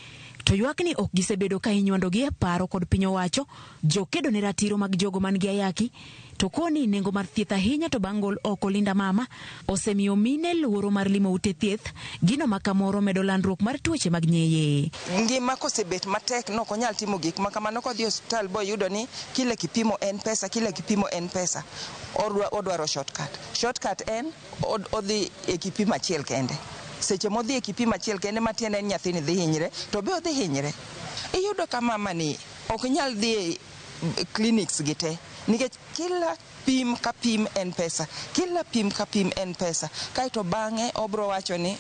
to ywak ni ok gisebedo ka inywandogi e paro kod piny owacho jokedo ne ratiro mag jogo man gi ayaki to koni nengo mar thieth ahinya to bang' gol oko Linda Mama osemiyo mine luoro mar limo ute thieth gino ma kamoro medo landruok mar tuoche mag nyeye. Ngima kosebet matek nok onyal timo gik ma kamano kodhi e osiptal boyudo ni kile kipimo en pesa, kile kipimo en pesa. Odwaro shortcut. Shortcut en odhi e kipimo achiel kende. Seche modhi e kipimo achiel kende matiende en nyathini dhi hinyre to be odhi hinyre. Iyudo ka mama ni ok nyal dhi e clinics gi te nikech kila pim ka pim en pesa, kila pim ka pim en pesa. Kaeto bang'e obro wacho ni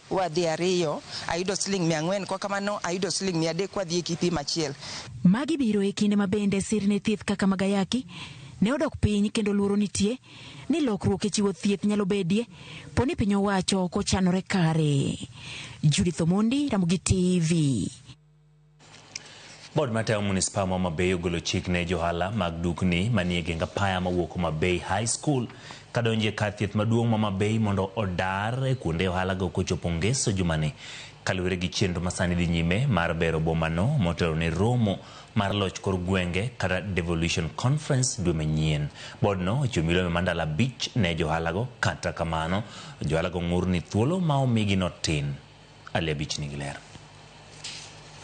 wadhi ariyo ayudo siling 400 kwa kamano ayudo siling 300 kwadhi e kipimo achiel. Magi biro e kinde ma bende sirne thieth kaka mag ayaki ne odok piny kendo luoro nitie ni lokruok e chiwo thieth nyalo bedie po ni piny owacho ok ochanore kare. Judith Omondi, Ramogi TV. Bod matayo Manispaa ma Homa Bay ogolo chik ne johala mag dukni manie geng apaya mawuok Homa Bay High School kadonjo e kar thieth maduong' ma Homa Bay mondo odar e kuonde ohalago kochopo ngeso jumani kaluwore gi chenro masani dhi nyime mar bero bomano motelo ne romo mar loch kor gwenge kata devolution conference dwe manyien. Bodno ochiwo milome mar ndalo 5 ne johalago, kata kamano johalago ng'ur ni thuolo ma omigi no tin. Ali Abich nigi ler.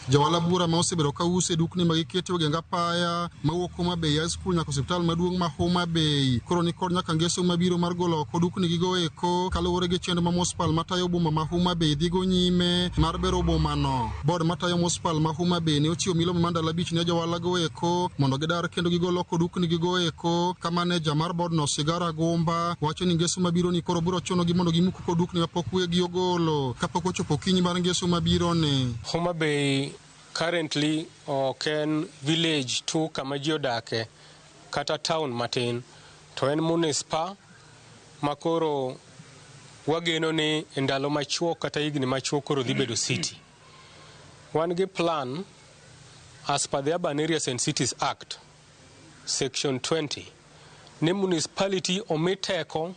Johala bura ma osebedo ka uso e dukni ma giketo e geng apaya mawuok Homa Bay High School nyaka osiptal maduong' ma Homa Bay koro ni kod nyaka ngeso mabiro mar golo oko dukni gigo eko kaluwore gi chenro ma municipal matayo boma ma Homa Bay dhigo nyime mar bero bomano. Board matayo municipal ma Homa Bay ne ochiwo milome mar ndalo 5 ne johala go eko mondo gidar kendo gigol oko dukni gigo eko ka maneja mar board no Sigara Gumba wacho ni ngeso mabiro ni koro biro chunogi mondo gimuk oko dukni mapok wegi ogolo kapok ochopo okinyi mar ngeso mabiro ni. Homa Bay currently ok en village tu kama ji odake kata town matin to en municipal ma koro wageno ni e ndalo machuok kata higni machuok koro dhi bedo city. Wan gi plan as per the Urban Areas and Cities Act section 20 ni municipality omi teko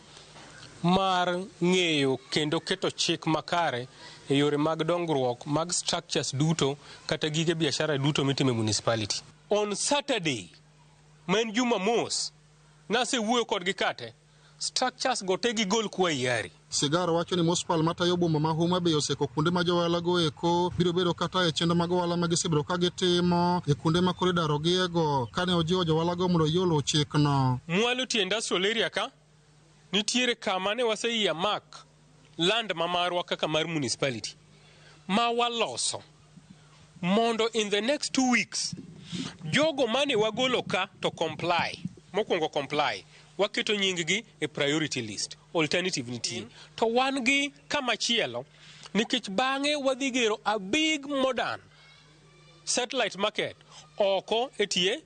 mar ng'eyo kendo keto chik makare e yore mag dongruok mag structures duto kata gige biashara duto mitimo e municipality. On Saturday ma en Jumamos nasewuoyo kodgi kate structures go te gigol kwa hiari. Sigara wacho ni municipal matayo boma ma Homa Bay oseko kuonde ma johala go eko biro bedo kata e chenro mag ohala ma gisebedo ka gitimo e kuonde ma koro idarogiego kane ojiwo johala go mondo oyie oluw chikno. Mwalo tie industrial area ka nitiere kama ne waseyie mark land ma marwa kaka mar municipality ma waloso mondo in the next 2 weeks jogo mane wagolo ka to comply mokwongo comply waketo nying gi e priority list alternative nitie to wan gi kamachielo nikech bang'e wadhi gero a big modern satellite market oko e tie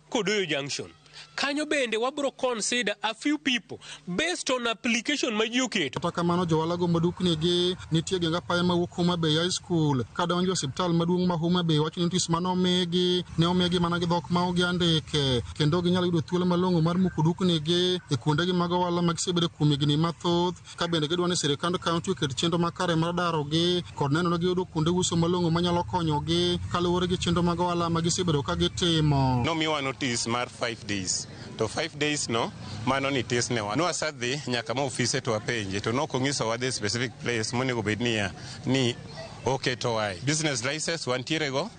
Kodoyo Junction. Kanyo bende wabro consider a few people based on application ma ji oketo. Kata kamano johala go madukni gi nitie geng apaya mawuok Homa Bay High School kadonjo e osiptal maduong' ma Homa Bay wacho ni notice mane omigi ne omigi mana gi dhok ma ok giandike kendo ginyalo yudo thuolo malong'o mar muko dukni gi e kuondegi mag ohala ma gisebedo kuom higni mathoth ka bende gidwa ni sirikand kaunti oket chenro makare mar darogi kod neno ni giyudo kuonde uso malong'o manyalo konyogi kaluwore gi chenro mag ohala ma gisebedo ka gitimo. Nomiwa notice mar 5 days to 5 days no mano ni tis ne wan. Nwasadhi nyaka ma ofise to wapenje to nok onyisowa the specific place monego bed niya ni oketowae. Business license wantiere go,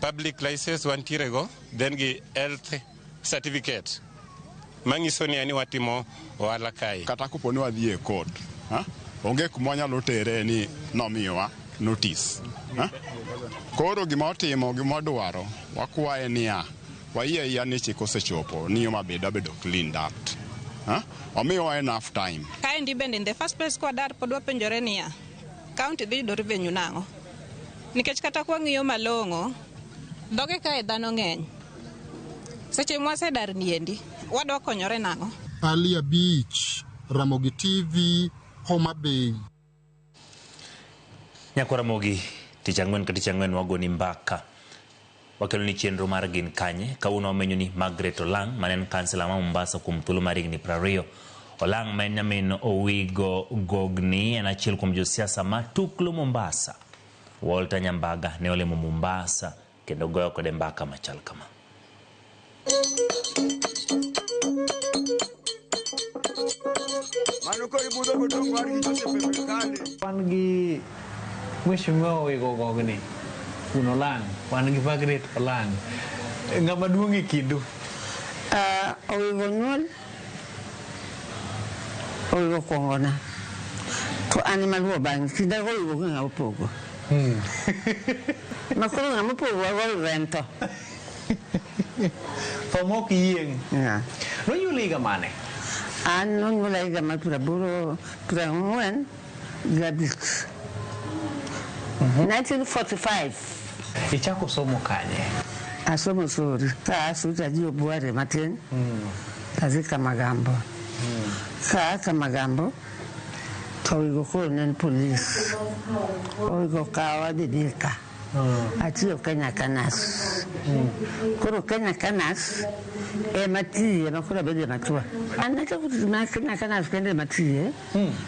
public license wantiere go, then gi health certificate. Manyiso ni watimo ohala kae. Kata kopo ni wadhi e court, onge kuma wanyalo tere ni nomiyowa notice. Koro gima otimo, gima wadwaro, wakwaye niya, wayie ayia ni chik osechopo ni Homa Bay dwa bedo cleaned up. Omiyowa enough time. Kaendi bende in the first place kwadar pod wapenjore niya, county dhi yudo revenue nang'o? Nikech kata kwang'iyo malong'o, dhoge kae dhano ng'eny. Seche mwasedar niendi, wadwa konyore nang'o? Ali Abich, Ramogi TV, Homa Bay. Nyakwa Ramogi, tich ang'wen ka tich ang'wen wagoni mbaka. Wakelo ni chenro mar Gin Kanye. Kawuono wamenyo ni Margaret Olang' mane en kansela ma Mombasa kuom thuolo mar higni 20. Olang' ma en nyamin Owigo Gogni en achiel kuom josiasa ma tuklo Mombasa. Walter Nyambaga ne olimo Mombasa kendo goyo kode mbaka machal kama. Wan gi Mheshimiwa Owigo Gogni, Wuon Olang', wan gi Margaret Olang'. Ng'ama duong' e kindu? Owigo nyuol, Owigo kuongona. To an ema luwo bang'e, kinda go Owigo gi ng'ama opogo. Ma koro ng'ama opogo wa go Owigo en tho. Tho mok yieng'. Nonyuoli higa mane? An nonyuola higa mar 85. 1945. Ichako somo kanye? Asomo Sori. Ka aa Sori to adhi Obuare matin. Adhi Kamagambo. Ka aa Kamagambo to Owigo koro ne en polis. Owigo okawa adhi Thika. Atiyo Kenya Kanas. Koro Kenya Kanas ema tiye ma koro abedo machua. An nachako tich mar Kenya Kanas kende ema tiye.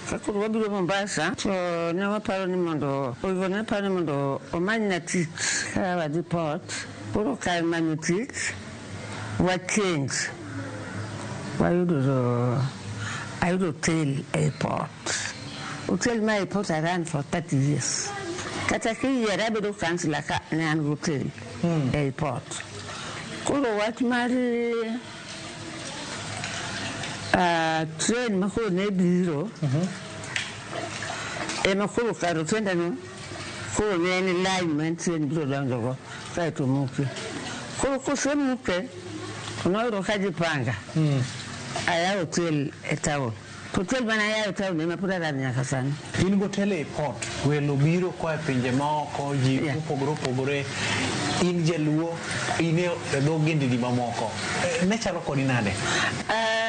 Ka koro wabiro Mombasa to ne waparo ni mondo Owigo ne paro ni mondo omanyna tich ka wadhi port. Koro kar manyo tich wa change wayudo ayudo hotel e port. Hotel ma e port I ran for 30 years. Kata kiyiera abedo councillor ka ne an gi hotel e port. Koro wach mar train ma koro ne biro ema koro kar otenda no koro ne en line ma train biro donjogo kaeto muke. Koro kosemuke to noyudo ka jipanga ayawo hotel e town. To hotel mane ayawo e town ema pod arano nyaka sani. In gotel e port, welo biro koa e pinje maoko, ji mopogore opogore, in jaluo, in e dho ogendini mamoko. Ne chalo kodi nade?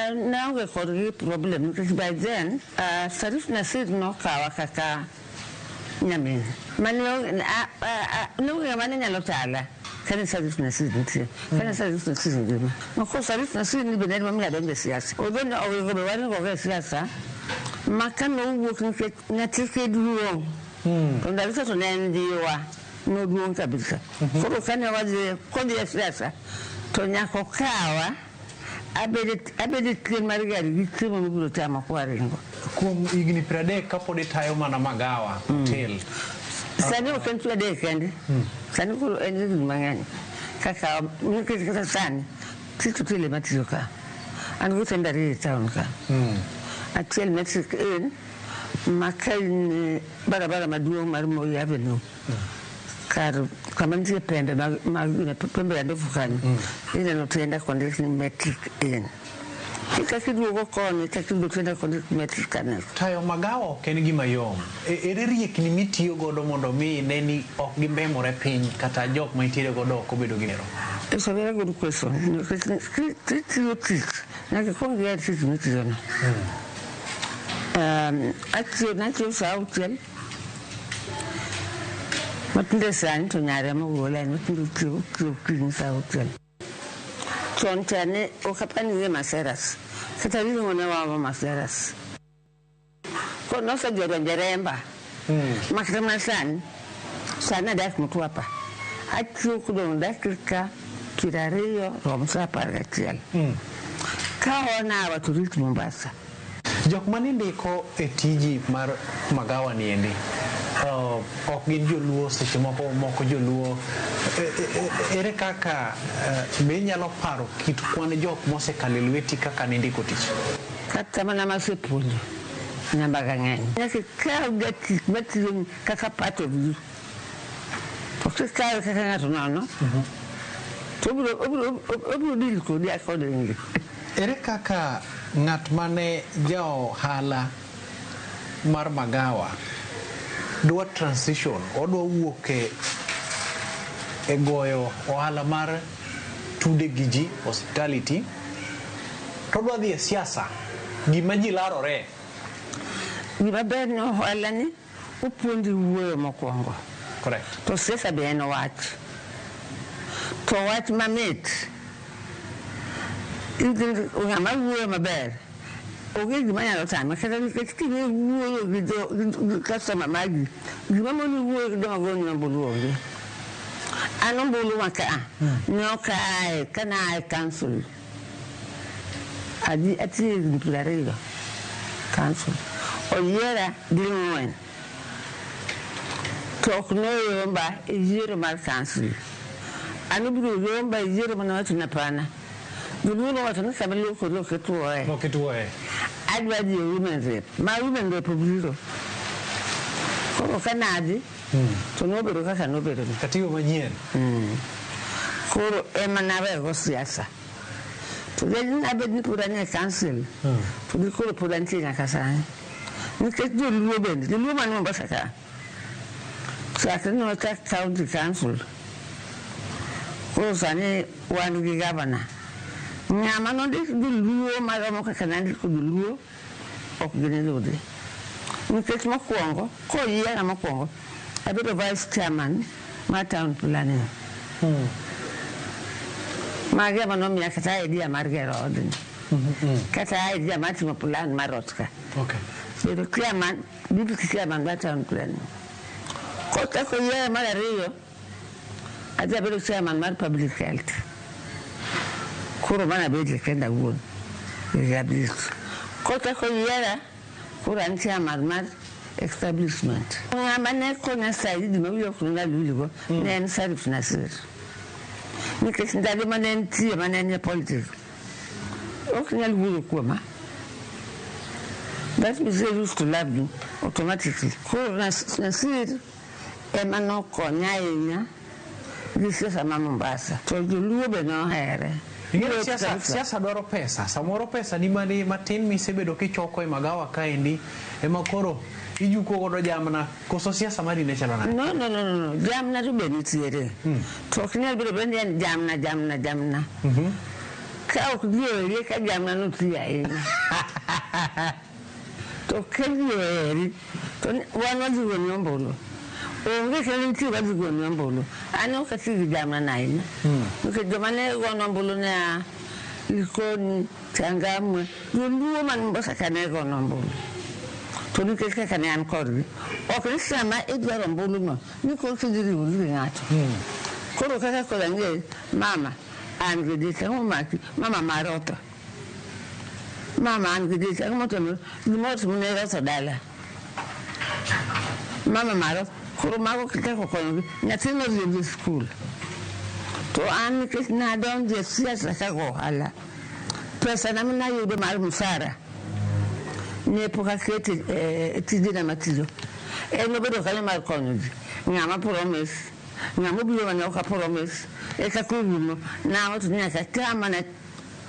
Naonge kodgi problem nikech by then Sharif Nasir nokawa kaka nyamin. Mane onge ng'ama ne nyalo tala kane Sharif Nasir nitie. Kane Sharif Nasir ngima. Mako Sharif Nasir ni bende en momiyo adonjo e siasa. Odho Owigo be waringo go e siasa ma kane owuok nikech nyathike duong'. To ndalo cha to ne en ndiwa. Noduong' kabisa. Koro kane wadhi kodhi e siasa to nyaka okawa abedo e chien mar gari gi chiemo mibiro chamo kwaringo. Kuom higni 30 kapod itayo mana magawa, hotel. Sani ok en 30 kende. Sani koro en higni mang'eny. Kaka nikech kata sani tich hotel ema tiyo ka. An gi otende ariyo e town ka. Achiel Metric Inn ma ka in barabara maduong' mar Moi Avenue. Kar kama nitie pembe mag pembe ya ndovu kanyo. Ineno tienda kondik ni Metric Inn. Kaka iduogo koni chak iyudo tienda kondik Metric Annex. Tayo magawa ok en gima yom. Ere riekni mitiyo godo mondo mi ine ni ok gimbemore piny kata jok ma intiere godo ok obedo gi ero? It's a very good question. Nikech kitiyo tich, nyaka ikwong iher tich mitiyono. Atiyo natiyo sa auchiel matinde sani to nyare mogola en matinde tiyo okinyi sa auchiel. Chon cha ne ok apar ni gidhi Maseras. Kata ring'o ne waomo Maseras. Koro nosedhi odonjo e remba. Ma kata mana sani, sani adak Mtwapa. Atiyo kodong' dakika 20 rom sa 11. Ka one hour to reach Mombasa. Jok mane indiko e tiji mar magawa ni endi, Ok gin joluo, seche moko moko joluo. Ere kaka be inyalo paro kit kwan jok mosekalo e lweti kaka nindiko tich? Kata mana masepuonjo namba ga ng'eny. Nyaka ikaw jatich matiyo kaka part of you. To kikawe kaka ng'ato nono, to obiro deal kodi accordingly. Ere kaka ng'at mane ja ohala mar magawa dwa transition, odwa wuok e goyo ohala mar tude gi ji, hospitality, to odwa dhi e siasa, gima ji larore? Gima ber ni ohala ni opuonji wuoyo mokwongo. Correct. To siasa be en wach. To wach mamit. Ng'ama wuoyo maber onge gima nyalo tame, kata nikech king'e wuoyo gi jo gi customer magi, gima moni wuoyo gi joma goni ombulu onge. An ombulu ma ka ne ok ae ka na ae council, adhi atiyo higni 20 council, oyiera ding'wen, to ok noyomba e yiero mar council. An obiro yomba e yiero mane wacho ni hapana, joluo nowacho ni sama luokori ok ituoye. Ok ituoye. Adwa dhi e women rep, ma women rep obiro. Koro ka nadhi to nobedo kaka nobedo ni. Katiba manyien. Koro ema nawego siasa. To nabed ni pod an e council, to gi koro pod antie nyaka sani. Nikech joluo bende, joluo man Mombasa ka, chakre ne wachak county council, koro sani wan gi gavana. Ng'ama nondik joluo maromo kaka nandiko joluo ok giniyudi. Nikech mokwongo, koyiera mokwongo, abedo vice chairman mar town planning. Magi ema nomiya kata idea mar gero odni. Kata idea mar timo plan mar ot ka. Okay. Bedo chairman, deputy chairman mar town planning. Kochako yiera mar ariyo, adhi abedo chairman mar public health. Koro mana abedie kenda awuon higa 5. Kochako yiera, koro an chairman mar establishment. Ng'ama ne konya saidi ma wiya ok nyal wilgo ne en Sarif Nasir. Nikech ndalo mane entie mane en e politics, ok nyal wuoyo kuoma. That means they used to love me automatically. Koro Nasir ema nokonya ahinya gi siasa ma Mombasa. To joluo be nohere. Ing'eyo siasa dwaro pesa. Samoro pesa ni mani matin misebedo kichoko e magawa kaendi ema koro ijuko godo jamna, koso siasa mari ne chalo nade? No, no, no, no, no. Jamna to be nitiere. To ok nyal bedo bende en jamna, jamna, jamna. Ka ok ji oheri ka jamna no ti ahinya. To ka ji oheri, to wan wadhi goni ombulu. Onge kendo nitie wadhi goni ombulu. An ok ati gi jamna na ahinya. Nikech joma ne gono ombulu ne a Likoni, Changamwe, joluo man Mombasa ka ne gono ombulu. To nikech kaka ne an kodgi, ok ni sama idwaro ombulu no, ni koro kidhi riwori gi ng'ato. Koro kaka koro ang'e, mama, an gi dich, ang'o maki? Mama mara otho. Mama an gi dich, ang'o motimore? Gimoro otimore ne Rotho dala. Mama mara otho. Koro mago kichako konyogi, nyathi noriemb e skul. To an nikech nadonjo e siasa kaka ohala, pesa na manayudo mar msara ne pok aketo e tijena matiyo. En obedo kanyo mar konyo ji. Ng'ama promise, ng'ama obiro mane ok promise, eka korumo, nawacho ni nyaka cham mana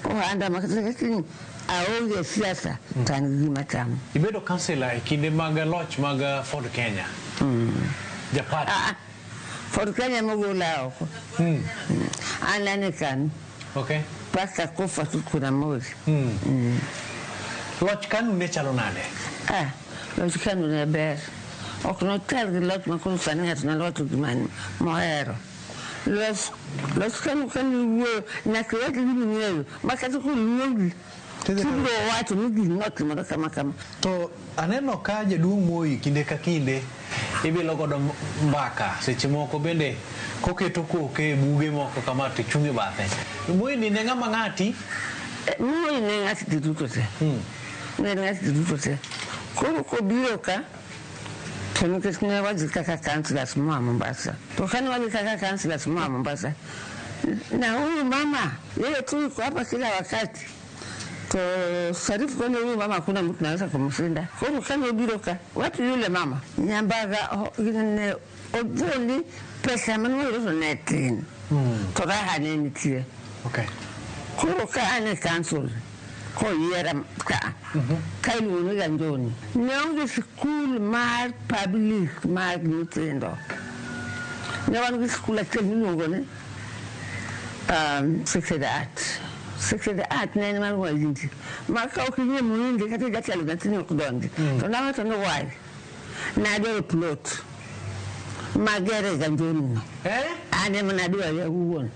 ohanda ma kata kiny aonge e siasa to an gi gima chamo. Ibedo kansela e kinde mag loch mag Ford Kenya. Japati. Ford Kenya mogola oko. An ane kanu. Okay. Paka kufa kuna mori. Loch Kanu ne chalo nade? Loch Kanu ne ber. Ok nochal gi loch ma koro sani ng'ato nyalo wacho gima mohero. Loch Kanu kane iwuoyo nyaka iwach gima ing'eyo ma kata koluongi tibiro wacho ni gini notimore kama kama. To aneno ka jaduong' Moi kinde ka kinde ibilo godo mbaka, seche moko bende koketo koke e buge moko kama to chung' e bathe. Moi ni ne ng'ama ng'ati? Moi ne ng'at ji duto te. Ne en ng'at ji duto te. Koro kobiro ka To nikech ne wadhi kaka councillors moa Mombasa. To kane wadhi kaka councillors moa Mombasa, na huyu mama yeye tu yuko hapa kila wakati. To Sharif kwani huyu mama hakuna mtu naweza kumshinda. Koro kane obiro ka, wapi yule mama? Nyambaga ne ogoli pesa mane wayudo to ne tin. To raha ne nitie. Okay. Koro ka an e council, koyiera ka, ka iluongo ni Ganjoni. Ne onge sikul mar public mar nyithindo. Ne wan gi sikul achiel miluongo ni Sacred Art. Sacred Art ne en mar Wahindi. Ma ka ok ing'e Muhindi kata jatelo nyathini ok donji. To nawacho ni why? Nadwaro plot magere Ganjoni no. An ema nadware awuon.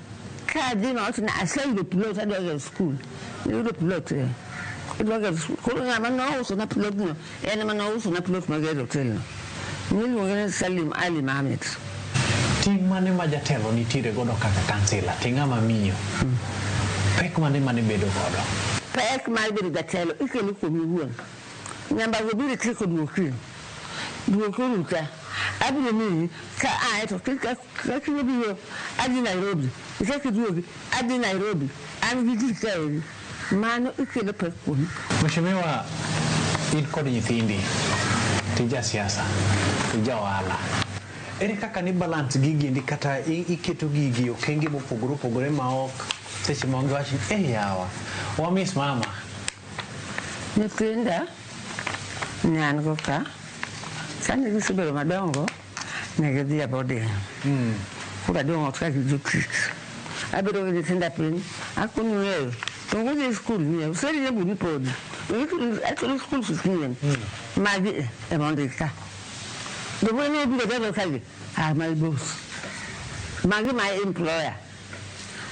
Ka adhi mawacho ni aseyudo plot adwa gero skul. Nayudo plot e. Adwa gero skul. Koro ng'ama nousona plot no en ema nousona plot magero hotel no. Niluonge ni Salim Ali Mohamed. Ting' mane ma jatelo nitiere godo kaka kansila to ing'ama miyo? Pek mane mane bedo godo? Pek mar bedo jatelo ikelo kuomi iwuon. Nyambago biro tieko duoki. Duoki orucha. Abiro miyi ka ae to ka kiny obiro adhi Nairobi. Ichak iduogi adhi Nairobi. An gi ji kaeri. Mano ikelo pek kuomi. Mheshimiwa, in kod nyithindi, to ija siasa, to ija ohala. Ere kaka ni balance gigi endi kata iketo gigi e okenge mopogore opogore ma ok seche moko giwach ni eh yawa, wa miss mama. Nyithinda ne an go ka, kane gisebedo madongo, ne gidhi e boarding. Koro adong' ot ka gi jotich. Abedo gi nyithinda piny, akono ni to udhi e skul ni, useriembo ni podi. Achulo school fees ni. Magi ema ondik ka. Jowuoyi obiro dala kae, are my boss. Magi my employer.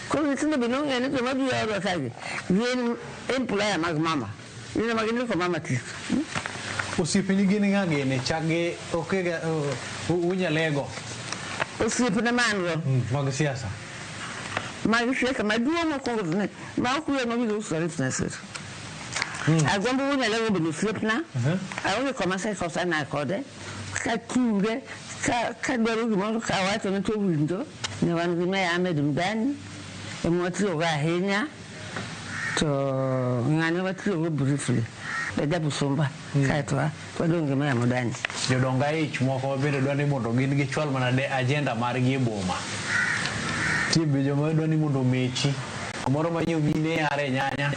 Koro nyithindo be nong'eyo ni joma biro e odwa kae gin employer mag mama. Gin ema gindiko mama tich. Osiepeni gin ng'a gini? Chak gi okega unyalego. Osiepna ma an go. Mag siasa. Mag siasa maduong' mokwongo to ne ma ok wiya nowil Sharif Nasir. Agombo Unyalego bedo osiepna. Aonge kama asekosana kode. Kachunge, kadwaro gimoro kawachone to owinjo. Ne wan gi Meya Ahmed Mdani, ema watiyogo ahinya. To ng'ane watiyogo briefly. Rajabu Sumba, kaeto wadong' gi Meya Mudani. Jodong aich moko bende dwa ni mondo gin gichwal mana de agenda margi e boma. Nitie be joma dwa ni mondo omechi. Moro ma mine yare nyanya.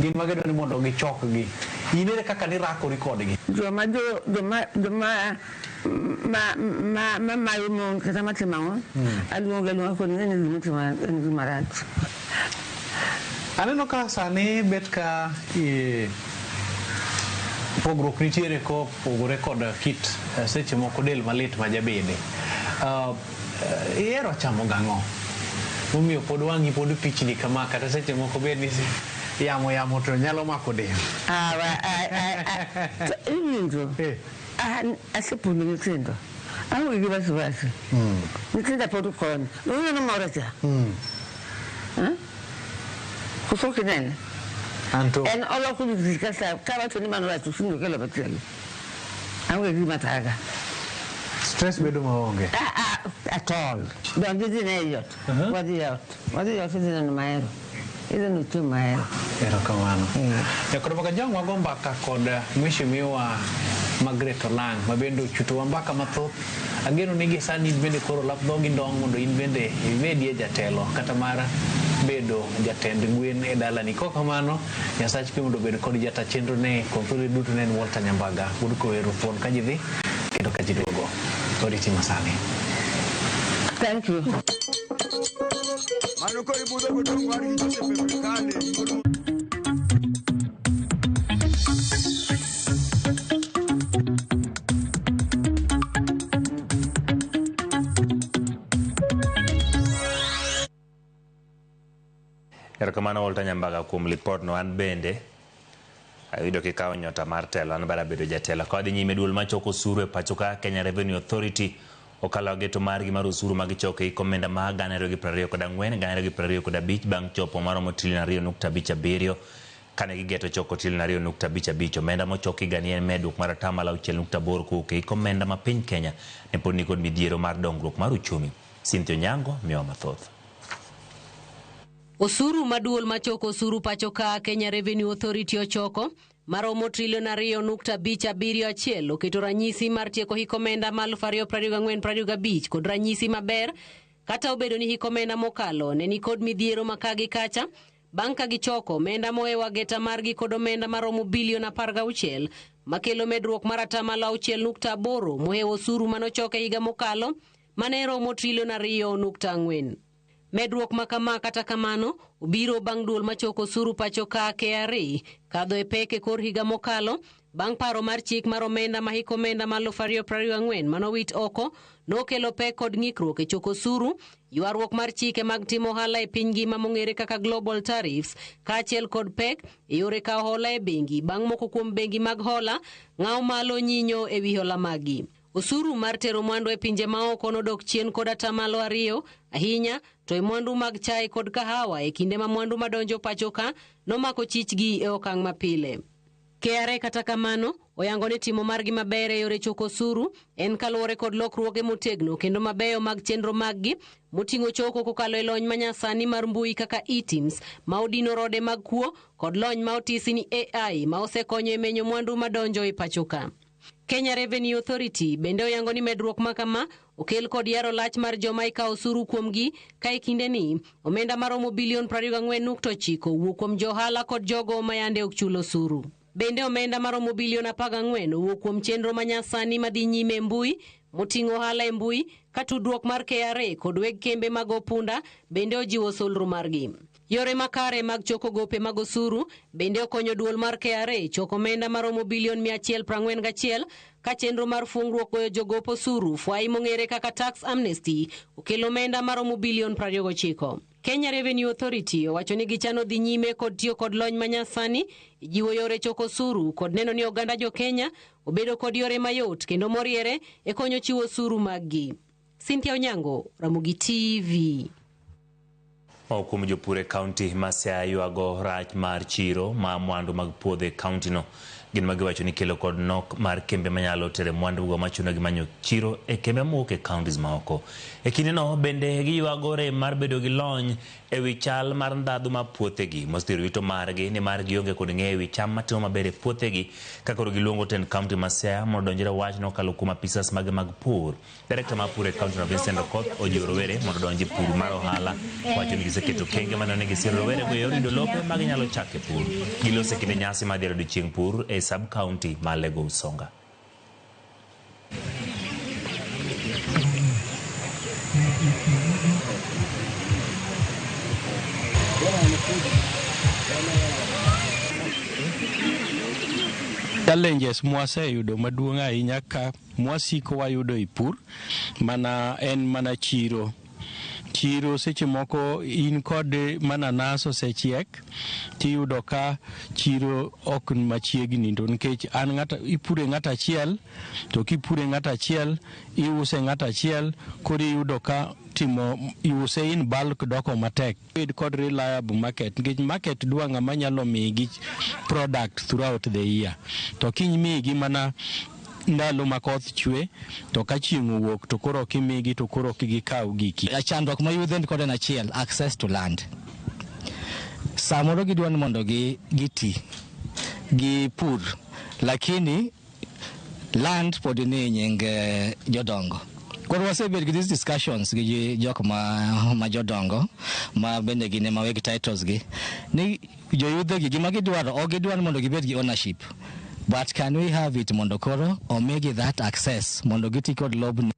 Gin ma gidwa ni mondo gichokgi. In ere kaka nirakori kodgi? Joma jo joma joma ma ma ma mayo mon kata matimo ang'o aluongo aluonga kod ng'e ni gima itimo en gima rach. Aneno ka sani bet ka pogruok nitiere kopogore kod kit seche moko del malit ma jabede. Ihero chamo gang'o? Momiyo pod wang'i pod pichni kama kata seche moko bed ni yamo yamo to nyalo mako del. To iwinjo an asepuonjo nyithindo aonge gi wasiwasi. Nyithinda pod konyo. Donge mora cha? Koso ok inene? Anto. En oloko gik ka kawacho ni mano rach to kiny okelo machielo. Aonge gima thaga. Stress bedo maonge. At all. Donj idhi ne ei ot. Wadhi e ot. Wadhi e ot idhi neno mahero. Idhi neno chiemo mahero. Erokamano. Jakoro Makajang wago mbaka kod Mheshimiwa Margaret Olang' ma bende ochutowa mbaka mathoth. Ageno ni gi sani in bende koro lap dhogi ndong' mondo in bende ibedie jatelo kata mar bedo jatend gwen e dalani. Kok kamano, Nyasach kwe mondo obed kod jata chenro ne kuom thuolo duto ne en Walter Nyambaga. Wuod Koweru thuon ka ji dhi kendo ka ji duogo. Oriti masani. Thank you. Mano koro ibudho godong' war gi Joseph Epekale. Erokamano Walter Nyambaga kuom lipodno. An bende ayudo kikawo nyota mar telo, an bende abedo jatelo. Ka wadhi nyime, duol machoko osuru e pacho ka Kenya Revenue Authority okalo geto margi mar osuru ma gichoko e omenda ma 2024 2025 bang' chopo maromo trilion 2.57. Kane gigeto choko trilion 2.55, omenda mochok higani en medruok mar 6.8% kowuok e hik omenda ma piny Kenya ne pod nikod midhiero mar dongruok mar uchumi. Cynthia Onyango miyowa mathoth. Osuru maduol machoko osuru pacho ka Kenya Revenue Authority ochoko maromo trilion 2.571 oketo ranyisi mar tieko hik omenda ma 2024-2025 kod ranyisi maber kata obedo ni hik omenda mokalo ne nikod midhiero ma ka gi kacha bang' ka gichoko omenda mohewo ageta margi kod omenda maromo bilion 16 makelo medruok mar 6.8% mohewo osuru manochok e higa mokalo mane romo trilion 2.4. Medruok ma kama kata kamano obiro bang' duol machoko osuru pacho ka KRA kadho e pek e kor higa mokalo bang' paro mar chik mar omenda ma hik omenda ma 2024 manowit oko nokelo pek kod ng'ikruok e choko osuru, ywaruok mar chike mag timo ohala e piny ngima mong'ere kaka global tariffs kaachiel kod pek e yore kawo hola e bengi bang' moko kuom bengi mag hola ng'awo malo nyinyo e wi hola maggi. Osuru mar tero mwandu e pinje maoko nodok chien kod 2% ahinya to e mwandu mag chae kod kahawa e kinde ma mwandu madonjo pacho ka nomako chichgi e okang' mapile. KRA kata kamano oyango ni timo margi maber e yore choko osuru en kaluwore kod lokruoge motegno kendo mabeyo mag chenro maggi moting'o choko kokalo e lony manyasani mar mbui kaka eTIMS ma odino rode mag kuo kod lony ma otisi ni AI ma osekonyo e menyo mwandu madonjo e pacho ka. Kenya Revenue Authority bende oyango ni medruok ma kama okel kod yaro lach mar joma ikawo osuru kuomgi ka e kindeni omenda maromo bilion 24.9 owuok kuom johala kod jogo ma yande ok chul osuru. Bende omenda maromo bilion 14 owuok kuom chenro manyasani madhi nyime e mbui moting'o ohala e mbui ka tudruok mar KRA kod weg kembe mag opunda bende ojiwo solro margi. Yore makare mag choko gope mag osuru bende okonyo duol mar KRA choko omenda maromo bilion 141 ka chenro mar fungruok goyo jogop osuru fwai mong'ere kaka tax amnesty okelo omenda maromo bilion 29. Kenya Revenue Authority owacho ni gichano dhi nyime kod tiyo kod lony manyasani e jiwo yore choko osuru kod neno ni oganda jo Kenya obedo kod yore mayot kendo moriere e konyo chiwo osuru maggi. Cynthia Onyango, Ramogi TV. Moko kuom jopur e kaunti ma Siaya ywago rach mar chiro ma mwandu mag puodho e kaunti no. Gin ma giwacho ni kelo kod nok mar kembe manyalo tere mwandu go machuno gi manyo chiro e kembe mowuok e counties maoko. E kinde no bende giywago rem mar bedo gi lony e wi chal mar ndhadhu mar puothegi mosethiro yuto margi nimar gionge kod ng'eyo e wi cham matimo maber e puothegi ka koro giluongo tend kaunti ma Siaya mondo odonjre wachno kokalo kuom apisas mage mag pur. Direkta mar pur e kaunti no Vincent Okoth ojiwo rowere mondo odonj e pur mar ohala wacho ni giseketo okenge maneno ni gisiro rowere go e yor yudo lope ma ginyalo chako e pur. Giloso e kinde nyasi mar dhialo odiochieng' pur e sub county ma Alego Usonga. Challenges mwaseyudo maduong' ahinya ka mwasiko wayudo e pur mana en mana chiro. Chiro seche moko in kod mananas osechiek tiyudo ka chiro ok ni machiegni to nikech an ng'ata ipure ng'at achiel to kipure ng'at achiel iuse ng'at achiel koro iyudo ka timo iuse in bulk doko matek. Bed kod reliable market nikech market dwa ng'ama nyalo migi product throughout the year to kimigi mana ndalo ma koth chwe to ka chieng' owuok to koro ok imigi to koro ok gikaw giki. Chandruok ma yudhe ni kod en achiel, access to land. Samoro gidwa ni mondo giti gipur, lakini land pod ni e nying jodongo. Koro wasebet gi these discussions gi jok ma jodongo ma bende gin ema weg titles gi ni joyudhe gi gima gidwaro ok gidwar mondo gibed gi ownership but can we have it mondo koro omigi that access mondo giti kod lobni.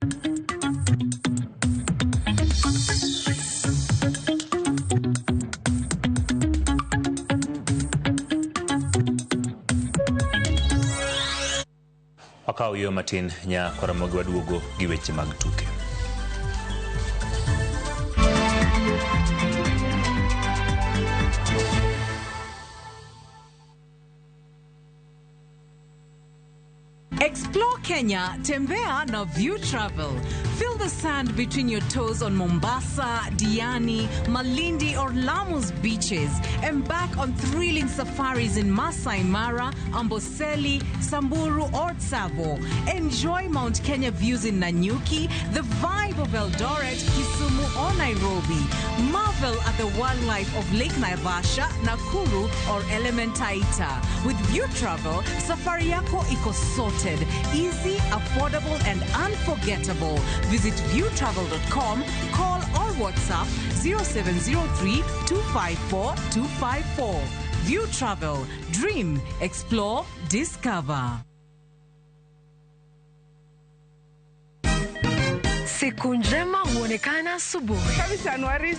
Wakawo yo matin nya Ramogi waduogo gi weche mag tuke. Explore Kenya, tembea na View Travel. Feel the sand between your toes on Mombasa, Diani, Malindi or Lamu's beaches. Embark on thrilling safaris in Masai Mara, Amboseli, Samburu or Tsavo. Enjoy Mount Kenya views in Nanyuki, the vibe of Eldoret, Kisumu or Nairobi. Marvel at the wildlife of Lake Naivasha, Nakuru or Elementaita. With View Travel, safari yako iko sorted, easy, affordable and unforgettable. Visit viewtravel.com, call or WhatsApp 0703 254 254. View Travel, dream, explore, discover. Siku njema huonekana asubuhi.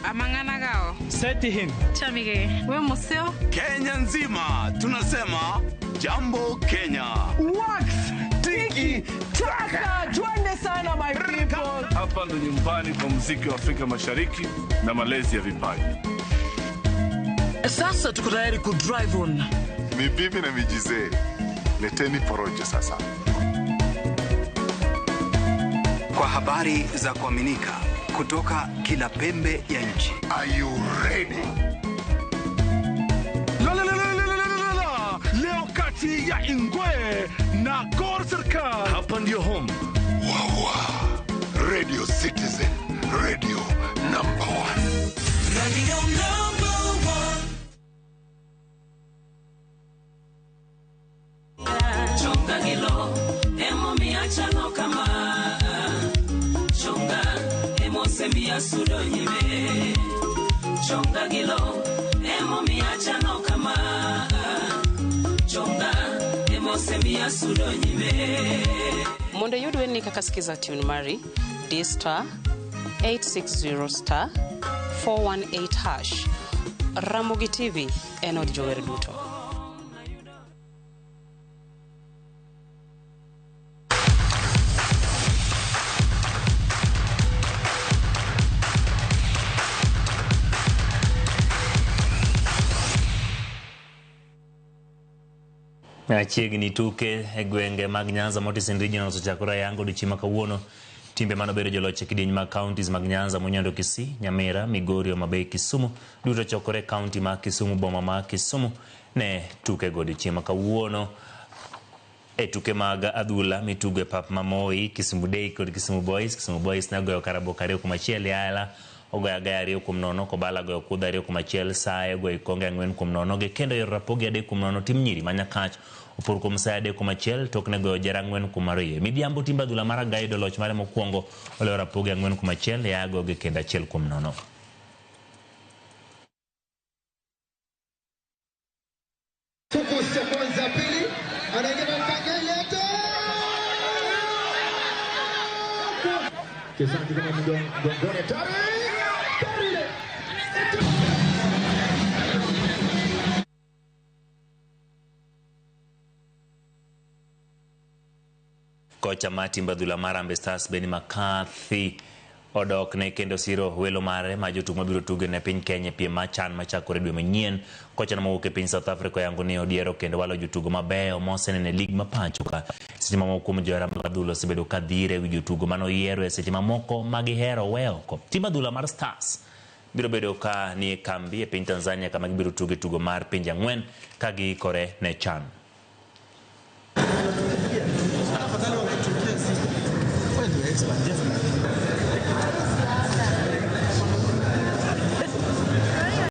Amang'ana Seti him. Chamige. We museo. Kenya nzima tunasema jambo Kenya. Wax tiki taka, twende sana my people. Hapa ndo nyumbani kwa muziki wa Afrika Mashariki na malezi ya vipaji. Sasa tuko tayari ku drive on. Mibibi na mijizee, leteni porojo sasa. Kwa habari za kuaminika kutoka kila pembe ya nchi. Are you ready? La, la, la, la, la, la, la, la. Leo kati ya Ingwe na Gor Serikal. Hapa ndio home. Wawa. Radio Citizen, radio number one. Radio number one. Chonga gilo, emo miachano kama. Chonga, emo semia sudo nyime. Chonga gilo, emo miachano kama. Chonga, emo semia sudo nyime. Mondo iyud werni kaka Skiza Tune mari, di star 860 star 418 hash. Ramogi TV en od jower duto. Chiegni tuke e gwenge mag Nyanza Motisin Regional osechakore ayanga odiochieng' ma kawuono. Timbe manobedo joloch e kidieny mag counties mag Nyanza, Munyando, Kisii, Nyamira, Migori, Homa Bay, Kisumu duto chokore e county ma Kisumu, boma ma Kisumu ne tukego odiochieng' ma kawuono. E tuke mag adhula mitugo e pap ma Moi, Kisumu Day kod Kisumu Boys. Kisumu Boys ne ogoyo Karaboka 2-1, Yala ogoyo Agaya 2-0, Kobala ogoyo Kudha 2-1, Saye ogoyo Ikonge 4-0, gi kendo Yor Rapogi 3-0. Tim nyiri ma Nyakach opor kuom Saye 3-1, tok ne goyo Jara 4-2. Midhiambo timb adhula mar Agaya yudo loch mare mokwongo, oloyo Rapogi 4-1, Yago gi kendo 1-0. Tukusi ya kwanza, ya pili, anaingia Kangele. Mchezaji kama mgongoni hatari. Kocha mar timb adhula mar Harambee Stars Benni McCarthy odok ne kendo siro welo mare ma jotugo mabiro tugo ne piny Kenya e piem mar CHAN machakore dwe manyien. Kocha no mowuok e piny South Africa oyango ni odiero kendo walo jotugo mabeyo moseneno e lig ma pacho ka. Seche mamoko kuom johera mag adhula osebedo ka dhire ewi jotugo manoyiero e seche mamoko ma gihero we oko. Timb adhula mar Stars biro bedo ka ni e kambi e piny Tanzania kama gibiro tugo e tugo mar pinje 4 ka giikore ne CHAN.